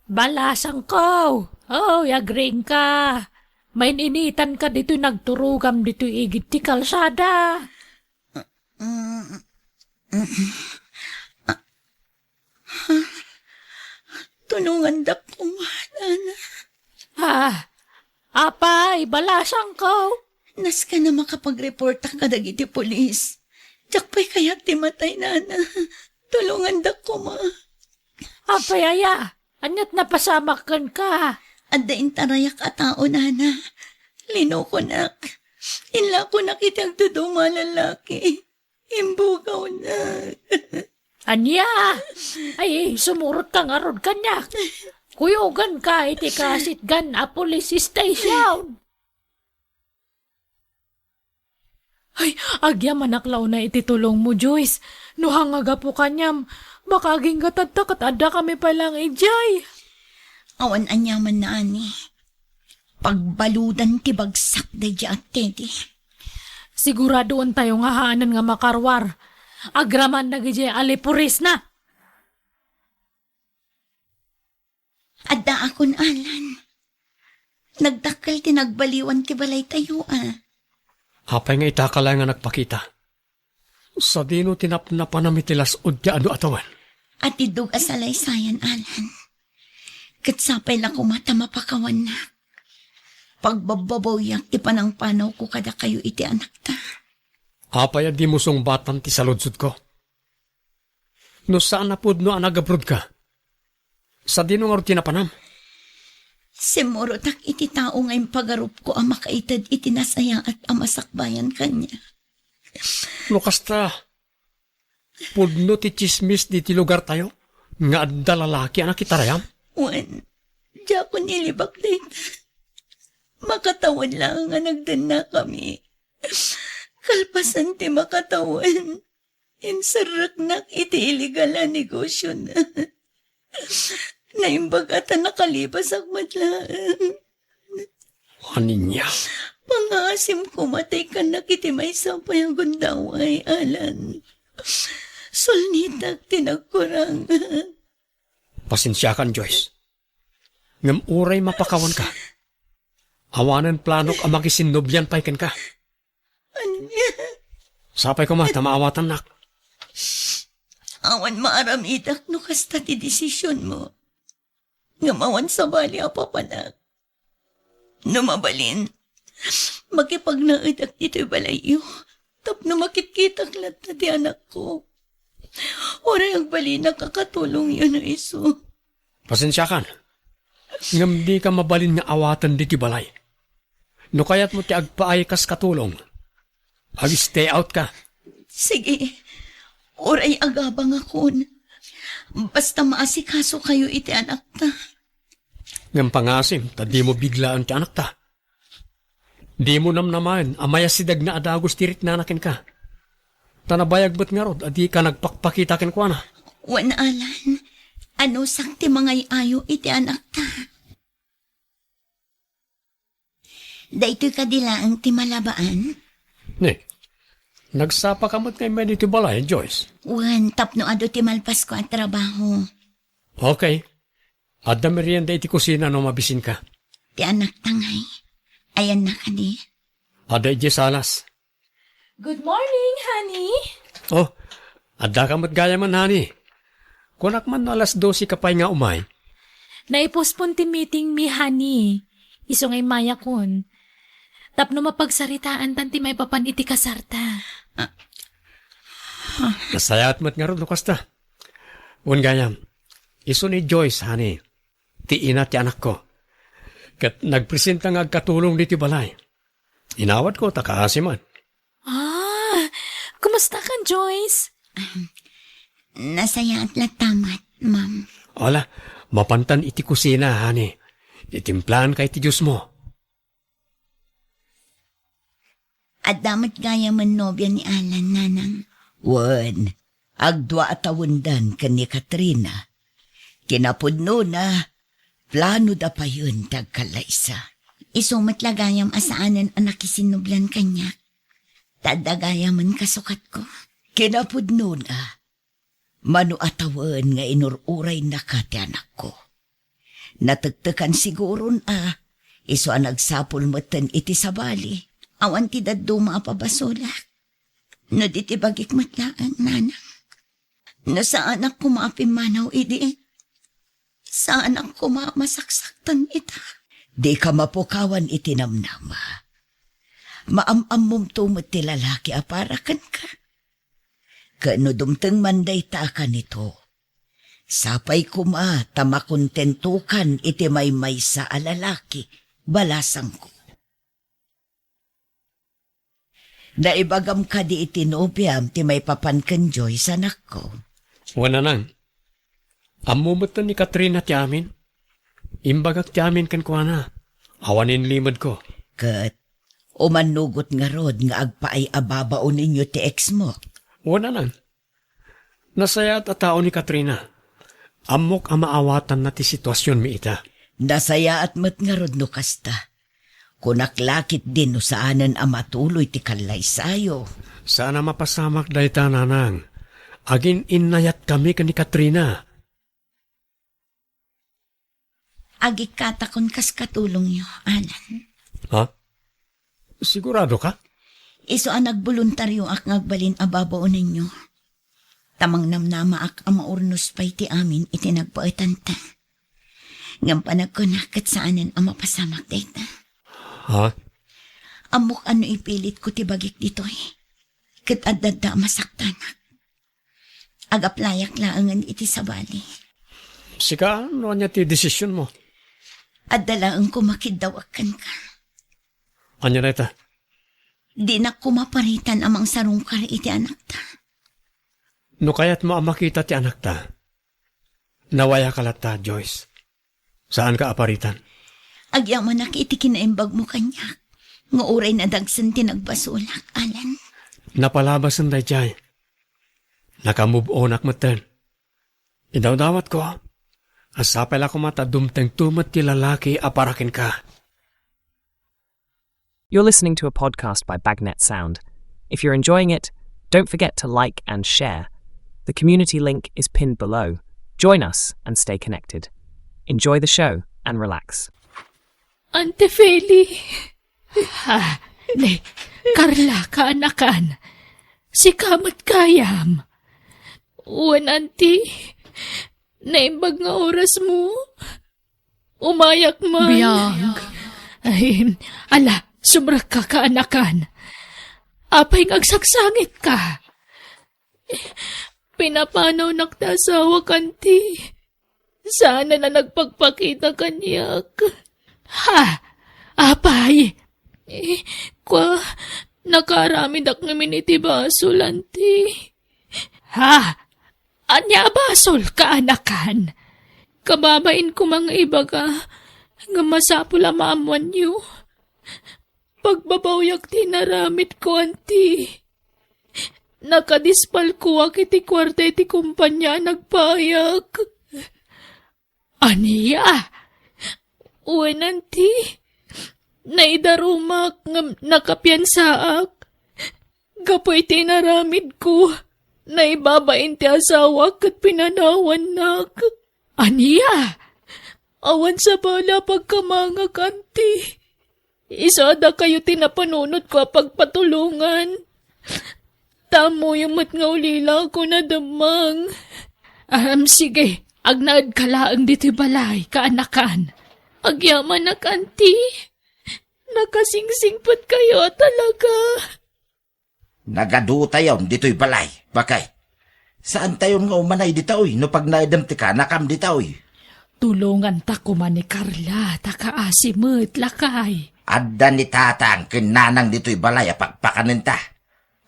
Balasangko! Oy, agriingka! Main-initanka ditoy nagturogam ditoy igid ti kalsada. Mm, mm. Tulongandak koma, nana. Ah, apay, balasangko? Nasken a makapagreportak kadagiti pulis. Diak pay kayat ti matay, nana. Tulongandak koma. Apay aya? Ania't napasamak kenka? Adda intarayak a tao, nana. Linokonak. Inlakonak iti agduduma a lalaki. Imbugawnak. Ania? Ay, sumurotka ngarud kaniak. Kuyoganka iti kasitgan a police station. Ay, agyamanak la unay iti tulongmo, Joyce. No hangagapu kaniam, baka agingga tatta ket adda kami pay lang idiay. Awan aniaman, nana. Pagbaludan ti bagsak daydiay a Teddy. Siguradoentayo nga haanen nga makaruar. Agraman dagidiay a lipurisna. Addaakon, Alan. Nagdakkel ti nagbaliwan ti balaytayo, a. Apay nga itaka laeng nga nagpakita? Sadino ti napnapanam iti las-od ti adu a tawen? Atiddog a salaysayan, Alan. Ket sapay la koma ta mapakawannak. Pagbabbabawiak ti panangpanawko kadakayo iti anakta. Apay a dimo sungbatan ti saludsodko? No saan a pudno a nagabrodka, sadino ngarud ti napanam? Simmurotak iti tao nga impagarupko a makaited iti nasayaat a masakbayan kaniak. No kasta, pudno ti tsismis ditoy lugartayo nga adda lalaki a nakitarayam? Wen, diakon ilibak dayta. Makatawen laeng a nagdennakami. Kalpasan ti makatawen, inserreknak iti illegal a negosiona. Naimbag a ta nakalibasak met laeng. Ania? Pangaasim koma ta ikkannak iti maysa pay a gundaway, Alan. Sulnitak ti nagkurang. Pasensiakan, Joyce. Ngem uray mapakawanka, awanen planok a makisinnobian pay kenka. Ania? Sapay koma ta maawatannak. Awan maaramidak no kasta ti desisionmo. Ngem awan sabali a papanak. No mabalin, makipagnaedak ditoy balayyo tapno makitkitak latta ti anakko. Uray agbalinak a katulongyo no isu. Pasensiakan, ngem dika mabalin nga awaten ditoy balay. No kayatmo ti agpaay kas katulong, ag-stay out ka. Sige, uray agabangakon. Basta maasikasokayo iti anakta. Ngem pangaasim ta dimo biglaen ti anakta. Dimo namnamaen a mayasidegna a dagus ti riknana kenka. Ta nabayag met ngarud a dika nagpakpakita kenkuana. Wen, Alan, anusak ti mangay-ayo iti anakta. Daytoy kadi laeng ti malabaan? Ni, nagsapaka met nga immay ditoy balay, Joyce? Wen, tapno adu ti malpasko a trabaho. Okay. Adda merienda iti kusina no mabisinka. Ti anakta ngay, ayanna kadi? Adda idiay salas. Good morning, honey. Oh, addaka met gayamen, honey. Kunak man no alas dose ka pay nga umay. Naipospon ti meeting mi, honey. Isu nga immayakon. Tapno mapagsaritaantan ti maipapan iti kasarta. Nasayaat met ngarud no kasta. Wen gayam, isu ni Joyce, honey, ti ina ti anakko. Ket nagpresenta nga agkatulong ditoy balay. Inawatko ta kaasi man. Ah, kumusta ka, Joyce? Ahem. Nasayaat latta met, ma'am. Ala, mapantan iti kusina, honey. Itimplaanka iti juice mo. Adda met gayamen nobia ni Alan, nanang. Wen, agdua a tawendan ken ni Katrina. Kinapudnona, planoda payen ti agkallaysa. Isu met la gayam a saanen a nakisinnublan kaniak. Ta adda gayamen kasukatko. Kinapudnona, mano a tawen nga inur-uraynaka ti anakko. Natektekan siguron a, isu a nagsapul metten iti sabali, awan ti dadduma a pabasolak. No di ti bagik met laeng, nanang. No saanak koma a pimmanaw idi, saanak koma a masaksaktan ita. Dika mapukawan iti namnama. Maam-ammomto met ti lalaki a para kenka. Ket no dumteng man dayta a kanito, sapay koma ta makontentokan iti maymaysa a lalaki, balasangko. Naibagam kadi iti nobiam ti maipapan ken Joyce, anakko? Wen, nanang. Ammo metten ni Katrina ti amin. Imbagak ti amin kenkuana. Awan inlimedko. Ket umannugot ngarud nga agpaay a babaonenyo ti ex mo? Wen, nanang. Nasayaat a tao ni Katrina. Ammok a maawatanna ti situasionmi ita. Nasayaat met ngarud no kasta. Kunak la ketdi no saanen a matuloy ti kallaysayo. Saan a mapasamak dayta, nanang. Agin-innayatkami ken ni Katrina. Agikkatakon kas katulongyo, Alan. Ha? Sigurado ka? Isu a nagboluntarioak nga agbalin a babaonenyo. Ta mangnamnamaak a maurnos pay ti amin iti nagbaetanta. Ngem panagkunak ket saanen a mapasamak dayta. Ha? Ammok a no ipilitko ti bagik ditoy, ket adda a masaktanak. Agaplayak laengen iti sabali. Sika, no ania ti desisionmo? Adda laeng koma kiddawak kenka. Ania dayta? Dinak koma paritan a mangsarungkar iti anakta. No kayatmo a makita ti anakta, nawayaka latta, Joyce. Saanka a paritan. Agyamanak iti kinaimbagmo kaniak, nga uray nadagsen ti nagbasolak, Alan. Napalabasen daydiay. Naka-move onak metten. Idawdawatko a sapay la koma ta dumtengto met ti lalaki a para kenka. You're listening to a podcast by Bagnet Sound. If you're enjoying it, don't forget to like and share. The community link is pinned below. Join us and stay connected. Enjoy the show and relax. Auntie Feli. Ha, ni Carla, kaanakan. Sika met gayam. Wen, Auntie, naimbag nga orasmo. Umayak man. Biag. Ay, ala, sumrekka, kaanakan. Apay nga agsaksangitka? Pinapanawnak ti asawak, Auntie. Saanen a nagpakpakita kaniak. Ha? Apay? Eh, kua, nakaaramidak ngamin iti basol, Auntie. Ha? Ania a basol, kaanakan? Kababain koma nga ibaga nga masapul a maammoanyo. Pagbabawiak ti inaramidko, Auntie. Nakadispalkoak iti kuarta iti kumpania a nagpayak. Ania? Wen, Auntie. Naidarumak ngem nakapiansaak. Gapu iti inaramidko, naibabain ti asawak ket pinanawannak. Ania? Awan sabali a pagkamangak, Auntie. Isu a dakayo ti napanunotko a pagpatulongan. Ta ammoyo met nga ulilako nademmeng. Am, sige, agnaedka laeng ditoy balay, kaanakan. Agyamanak, Auntie. Nakasingsingpetkayo a talaga. Nagadutayon ditoy balay, baket. Saantayon nga umanay ditoy no pagnaedem ti kaanakam ditoy. Tulonganta koma ni Carla, ta kaasi met, lakay. Adda ni tatang ken nanang ditoy balay a pakpakanenta.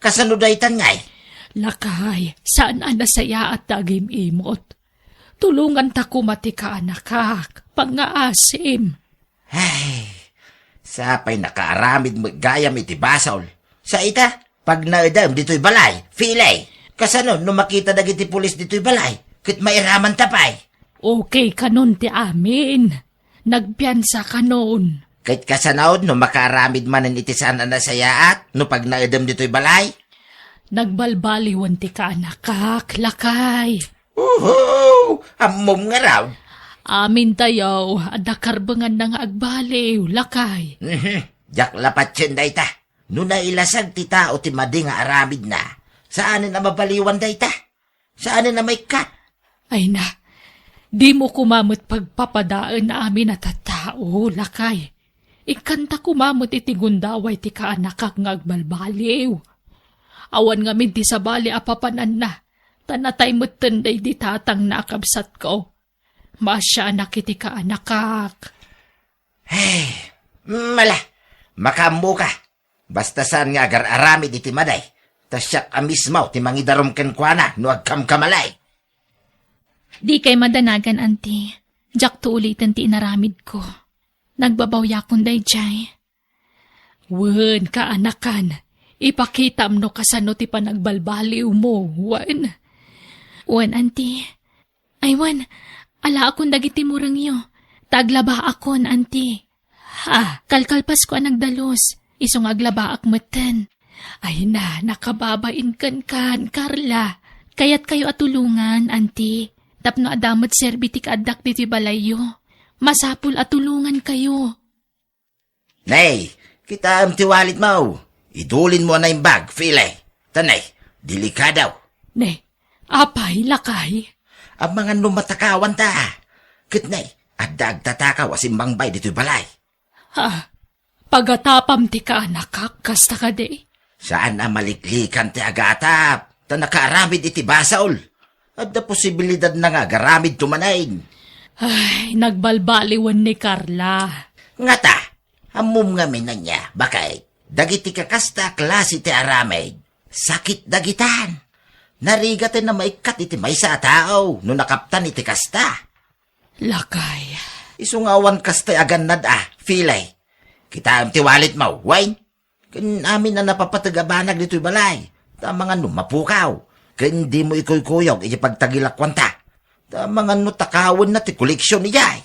Kasano daytan ngay? Lakay, saan a nasayaat ta agim-imot. Tulonganta koma ti kaanakak, pangngaasim. Ay, sapay nakaaramid met gayam iti basol. Sa ita, pagnaedem ditoy balay, Feli. Kasano no makita dagiti pulis ditoy balay, ket mairamanta pay? Okay kanon ti amin. Nagpiansa kanon. Ket kasano no makaaramid manen iti saan a nasayaat no pagnaedem ditoy balay? Nagbalbaliwen ti kaanakak, lakay. Uhu! Ammom ngarud? Amintayo, adda karbenganna nga agbaliw, lakay. Mhm. Diak la patien dayta. No nailasag ti tao ti madi nga aramidna, saanen a mabaliwan dayta? Saanen a maikkat? Ay na, dimo koma met pagpapadaen amin a tattao, lakay. Ikkanta koma met iti gundaway ti kaanakak nga agbalbaliw. Awan ngamin ti sabali a papananna, ta natay metten daydi tatangna a kabsatko. Maasianak iti kaanakak. Hey, mala, makaammoka. Basta saan nga agar-aramid iti madi, ta siak a mismo ti mangidarum kenkuana no agkamkamali. Dikay madanagan, anti. Diakto uliten ti inaramidko. Nagbabawiakon daydiay. Wen, kaanakan, ipakitam no kasano ti panagbalbaliwmo, wen? Wen, anti. Ay, wen, alaakon dagiti murengyo, ta aglabaakon, anti. Ha, kalkalpasko a nagdalus, isu nga aglabaak metten. Ay na, nakababain kenkan, Carla. Kayatkayo a tulongan, anti. Tapno adda met serbi ti kaaddak ditoy balayyo. Masapul a tulongankayo. Nay, kitaem ti walletmo. Idulinmo a naimbag, Fili. Ta nay, delikado. Nay, apay, lakay? Amangan no matakawanta. Ket nay, adda agtatakaw a simmangbay ditoy balay. Ha? Pagatapam ti kaanakak, kasta kadi? Saan a maliklikan ti agatap, ta nakaaramid iti basol. Adda posibilidadna nga agaramidto manen. Ay, nagbalbaliwen ni Carla. Ngata, ammom ngamin ania, baket, dagiti kakasta a klase ti aramid, sakit dagitan. Narigaten a maikkat iti maysa a tao no nakaptan iti kasta. Lakay. Isu nga awan kastay agannad a, Fili. Kitaem ti walletmo, wen? Ken amin a napapateg a banag ditoy balay. Ta amangan no mapukaw. Ken dimo ikuykuyog iti pagtagilakuanta. Ta amangan no takawenna ti koleksion idiay.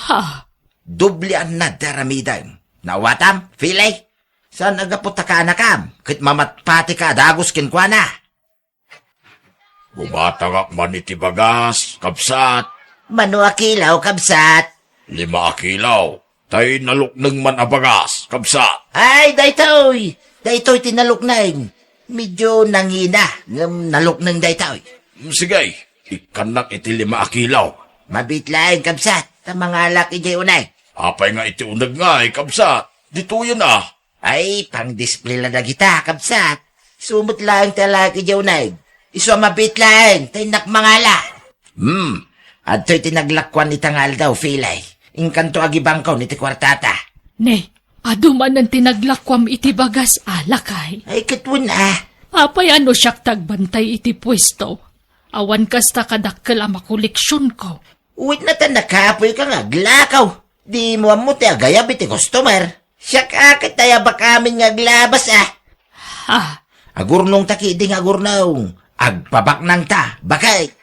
Ha? Doble annad ti aramidem. Naawatam, Fili? Saan a gapu ta kaanakam, ket mamatpatika a dagus kenkuana. Bumatangak man iti bagas, kabsat. Mano a kilo, kabsat? Lima a kilo. Tay nalukneng man a bagas, kabsat. Ay, daytoy! Daytoy ti nalukneng. Medyo nangina, ngem nalukneng daytoy. Sige, ikkannak iti lima a kilo. Mabiit laeng, kabsat, ta mangalak idiay uneg. Apay nga iti uneg ngay, kabsat? Ditoyen a. Ay, pang-display la dagita, kabsat. Isu met laeng ti alaek idiay uneg. Isu a mabiit laeng, ta innak mangala. Hmm, adtoy ti naglakuan ita nga aldaw, Fili. Inkanto agibangkon iti kuartata. Ne, adu manen ti naglakuam iti bagas, lakay. Ay, ket wen a. Apay a no siak ti agbantay iti puesto? Awan kasta kadakkel a makoleksionko. Wen a ta nakapoyka nga aglakaw. Dimo ammo ti agayab iti customer. Siak a ket ayabak amin nga aglabas a. Ha? Agurnongta ketdi nga agurnong. Agpabaknangta, baket.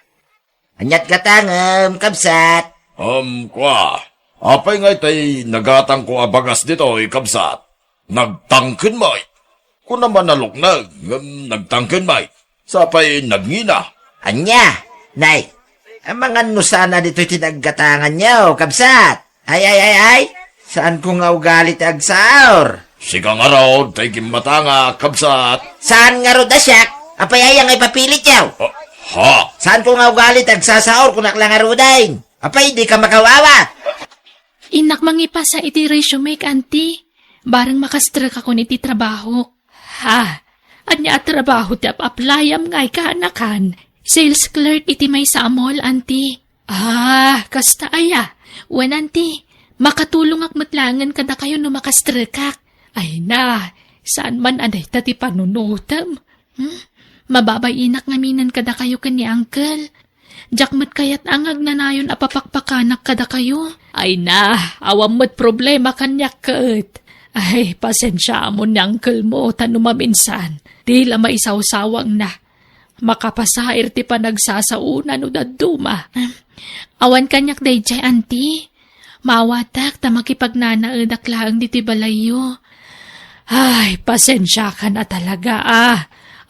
Aniat gatangem, kabsat? Um, kua. Apay ngay tay nagatangko a bagas ditoy, kabsat? Nagtangken met. Kunam a nalukneng, ngem nagtangken met. Sapay nagngina. Ania, nay? Amangan no saan a ditoy ti naggatanganyo, kabsat? Ay, ay, ay, ay! Saanko nga ugali ti agsaur. Sika ngarud tay gimmatanga, kabsat. Saan ngarud a siak? Apay aya nga ipapilityo? Ah, ha? Saanko nga ugali ti agsasaur, kunak la ngaruden. Apay, di ka makawawat. Innak mangipasa iti resumek, anti. Bareng makastrekakon iti trabahok. Ha? Ania a trabaho ti ap-aplayam ngay, kaanakan? Sales clerk iti maysa a mall, anti. Ah, kasta aya? Wen, anti, makatulongak met laengen kadakayo no makastrekak. Ay na, saan man a dayta ti panunotem? Hmm? Mababay-inak ngaminen kadakayo ken ni Uncle. Diak met kayat a nga agnanayon a papakpakanak kadakayo. Ay na, awan met problema kaniak ket. Ay, pasensiaamon ni uncle mo ta no maminsan, di la maisawsawangna. Makapasair ti panagsasaona no dadduma. Awan kaniak daydiay, anti. Maawatak ta makipagnanaedak laeng ditoy balayyo. Ay, pasensiakan a talaga, a.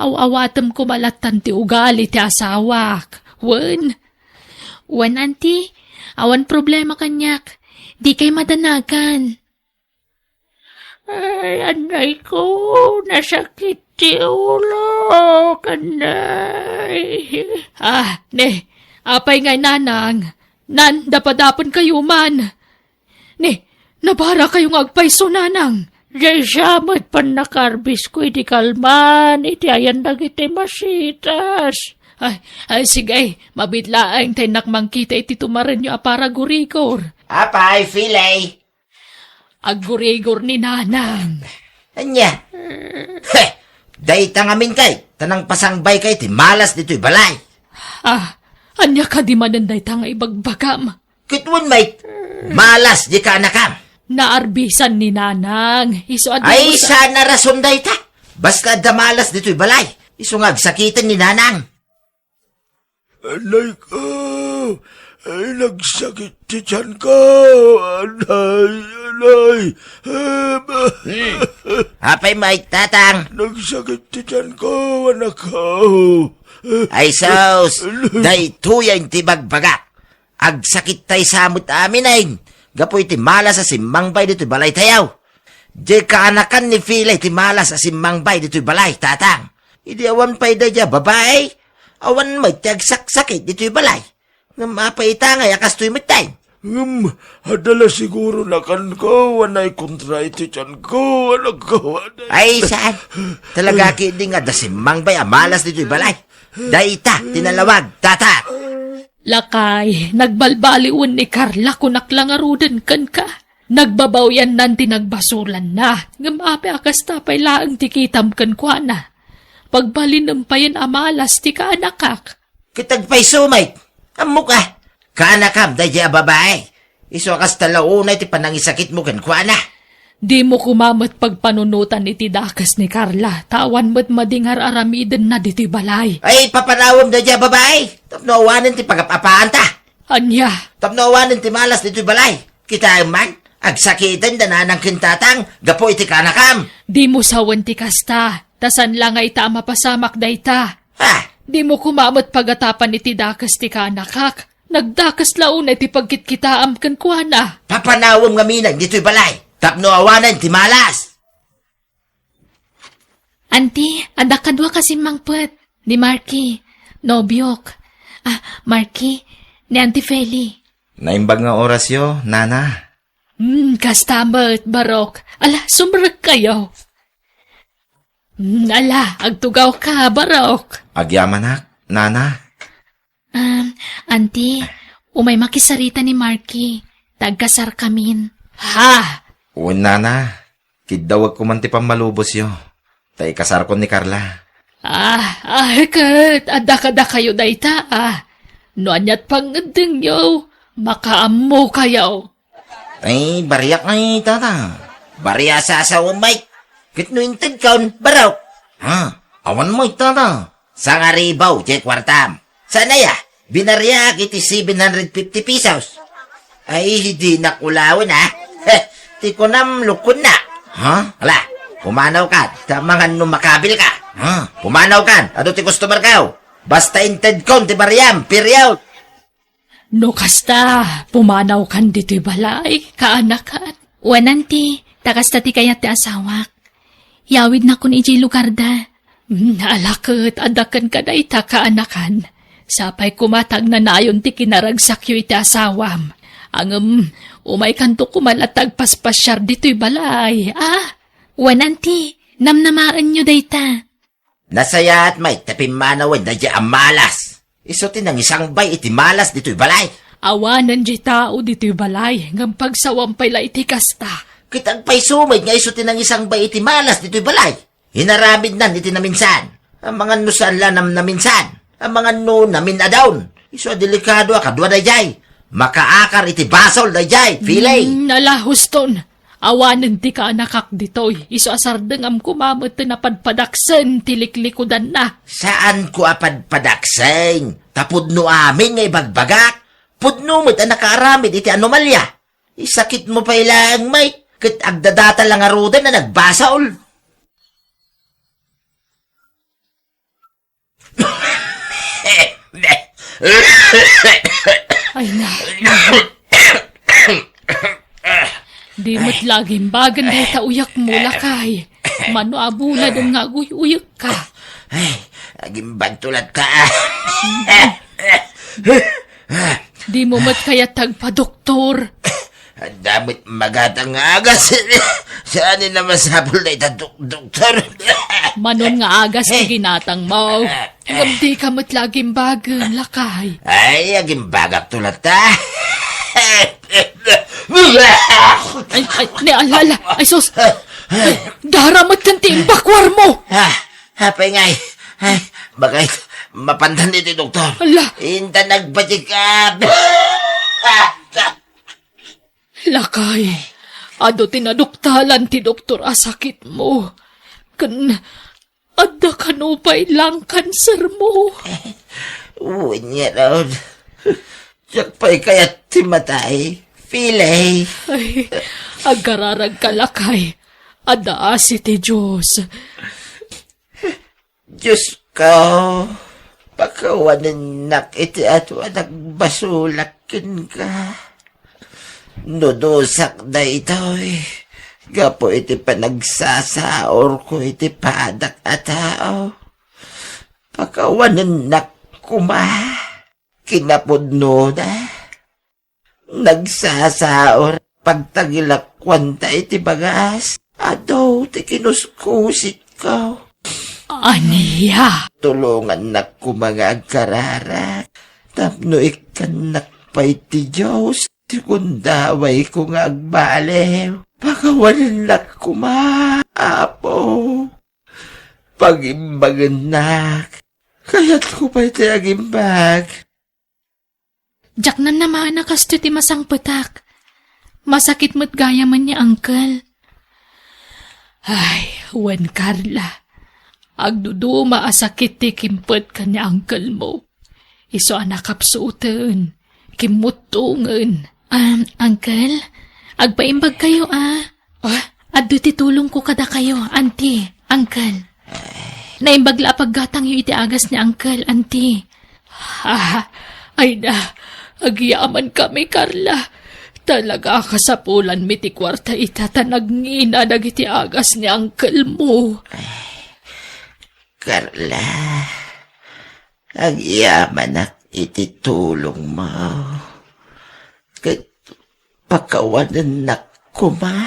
Aw-awatem koma lattan ti ugali ti asawak. Wen? Wen, anti. Awan problema kaniak. Dikay madanagan. Ay, anay ko, nasakit ti ulo, kanay. Ah, ne, apay ngay, nanang? Nan, dapadapen kayo man. Ne, nabara kayo nga agpayso, nanang. Jay siya met pannakarbis ko idi kalman, iti ayan dagiti masitas. Ay, ay, sige, mabit laeng ta innak mangkita iti tumarenyo a paragurigor. Apay, Filay? Aggurigor ni nanang. Ania? He! Dayta ngamin kay, ta nangpasangbay kay ti malas ditoy balay. Ah, ania kadi manen dayta nga ibagbagam? Ket wen met, malas di kaanakam. Naarbisan ni nanang, isu a Ay, di mo sa- sana rason dayta. Basta adda malas ditoy balay. Isu nga agsakiten ni nanang. Anay ko! Ay, nagsakit ti tiyan ko! Anay, anay! Hmm. Apay met, tatang? Nagsakit ti tiyan ko, anak ko! Ay, sus! Daytoy ti bagbagak. Agsakit tay sa met amin, ay. Gapu iti malas a simmangbay ditoy balay tayo. Di kaanakan ni Filay ti malas a simmangbay ditoy balay, tatang. Idi awan pay daydiay a babai, awan met ti agsaksakit ditoy balay. Ngem apay ita ngay a kastoy met tay? Ngem, adda la siguro nakanko, anay kontra iti tiyanko, anak ko, anay. Ay, saan? Talaga ketdi nga adda simmangbay a malas ditoy balay. Dayta, tinalawag, tata. Lakay, nagbalbaliwen ni Carla, kunak la ngaruden kenka. Nagbabawiannan ti nagbasulanna, ngem apay a kasta pay laeng ti kitam kenkuana? Pagbalinem payen a malas ti kaanakak. Ket agpayso met? Ammok a, kaanakam daydiay a babai. Isu a kasta la unay ti panangisakitmo kenkuana. Dimo koma met pagpanunotan iti dakes ni Carla, ta awan met madi nga ar-aramidenna ditoy balay. Ay, papanawem daydiay a babai. Tapno awanen ti pagap-apaanta. Ania? Tapno awanen ti malas ditoy balay. Kitaem man, agsakiten da nanang ken tatang gapu iti kaanakam. Dimo sawen ti kasta, ta saan la nga ita a mapasamak dayta. Ha? Dimo koma met pagatapan iti dakes ti kaanakak. Nagdakes la unay ti pagkitkitaam kenkuana. Papanawem ngamin ditoy balay tapno awanen ti malas. Anti, adda kadua ka simmangpet. Ni Marky, nobiok. Ah, Marky, ni Auntie Feli. Naimbag nga orasyo, nana. Hmm, kasta met, barok. Ala, sumrekkayo. Hmm, ala, agtugawka, barok. Agyamanak, nana. Um, Auntie, umay makisarita ni Marky. Tagkasarkamin. Ha? Wen, nana. Kiddawek koman ti pammalubosyo. Ta ikasarkon ni Carla. Ah, ay, ket adda kadakayo dayta, ah. No aniat pangngeddengyo, makaammokayo. Ay, bariak ngay, tata. Bariak sa asawa, Mike. Ket no intedkon, barok. Ha? Awan, Mike, tata. Sangaribaw, jay kuartam. Saan aya? Binariak iti seven hundred fifty pesos. Ay, dinak ulawen, ha? Ti kunam, lukonna. Ha? Ala, pumanawkan, ta mangan no makabilka. Ha? Pumanawkan, adu ti customerkayo. Basta intedkon ti bariam, period. No kasta, pumanawkan ditoy balay, kaanakan. Wen, Auntie, ta kasta ti kayat ti asawak. Yawidnakon idiay lugarda. Hmm, ala ket, adda kenka dayta kaanakan. Sapay koma ta agnanayon ti kinaragsakyo iti asawam. Ngem, umaykanto koma latta agpaspasiar ditoy balay, a? Wen, Auntie, namnamaenyo dayta. Nasayaat met ta pimmanawen daydiay a malas. Isu ti nangisangbay iti malas ditoy balay. Awanen diay tao ditoy balay, ngem pagsawam pay la iti kasta. Ket agpayso met nga isu ti nangisangbay iti malas ditoy balay. Inaramidnan iti naminsan. Amangan no saan la namnaminsan. Amangan no namin-adaon. Isu a delikado a kadua daydiay. Makaakar iti basol daydiay, Filay. Mm, ala, huston. Awanen ti kaanakak ditoy, isu a sardengam koma met ti napadpadaksen ti liklikudanna. Saanko a padpadaksen? Ta pudno amin nga ibagbagak. Pudno met a nakaaramid iti anomalia. Isakitmo pay laeng, Mike, ket agdadata la ngaruden a nagbasol. Ay na. Di met la agimbagen dayta uyekmo, lakay. Mano a buladem nga aguy-uyekka? Ay, agimbagto latta. Dimo met kayat agpadoktor? Adda met magatang nga agas. Saan na masapul dayta dok-, doktor? Manon nga agas ti ginatangmo. Ngem dika met la agimbagen, lakay. Ay, agimbagakto latta. Ay, ay, ni, ala, ala. Ay, sus. Ay, dara met ken ti imbakuarmo. Ah, apay ngay. Ay, bagay, mapantan iti doktor. Ala. Inta nagpatikap. Lakay, adu ti naduktalan ti doktor a sakitmo. Ken adda kano pay lung cancer mo. Wen ngarud, diak pay kayat ti matay. Pilay. Ay, agkararagka, lakay. Adda asi ti Dios. Diosko, pakawanennak iti adu a nagbasolak kenka. No dusak daytoy, gapu iti panagsasaurko iti padak a tao, pakawanennak koma. Kinapudnona, nagsasaur pagtagilakuanta iti bagas. Adu ti kinuskusikko. Ania? Tulongannak koma nga agkararag tapno ikkannak pay ti Dios ti gundawayko nga agbaliw. Pakawanennak koma, Apo. Pagimbagennak. Kayatko pay ti agimbag. Diak namnama a kastoy ti masangpetak. Masakit met gayamen ni Uncle. Ay, wen, Carla. Agduduma a sakit ti kimpet ken ni Uncle mo. Isu a nakapsuten, kimmuttungen. Um, Uncle, agpaimbag kayo, a. Ah? Adda ti tulongko kadakayo, Auntie, Uncle. Naimbag la a paggatangyo iti agas ni Uncle, Auntie. Ah, ay na, agyamankami, Carla. Talaga a kasapulanmi ti kuarta ita ta nagngina dagiti agas ni Uncle mo. Carla, agyamanak iti tulongmo. Ket pakawanennak koma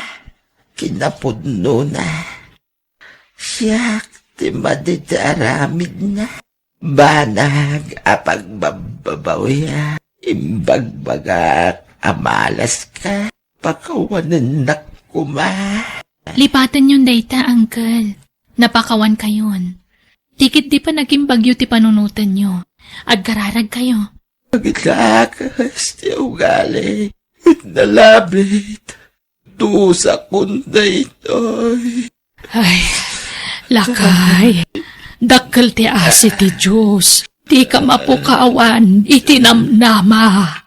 kinapudnona. Siak ti madi ti aramidna. Banag a pagbabbabawiak, imbagbagak a malaska, pakawanennak koma. Lipatenyon dayta, Uncle. Napakawankayon. Ti ketdi panagimbagyo ti panunotenyo. Agkararagkayo. Agdakas ti ugali. Nalabit. Dusakon daytoy. Ay, lakay, dakkel ti asi ti Dios. Dika mapukawan iti namnama.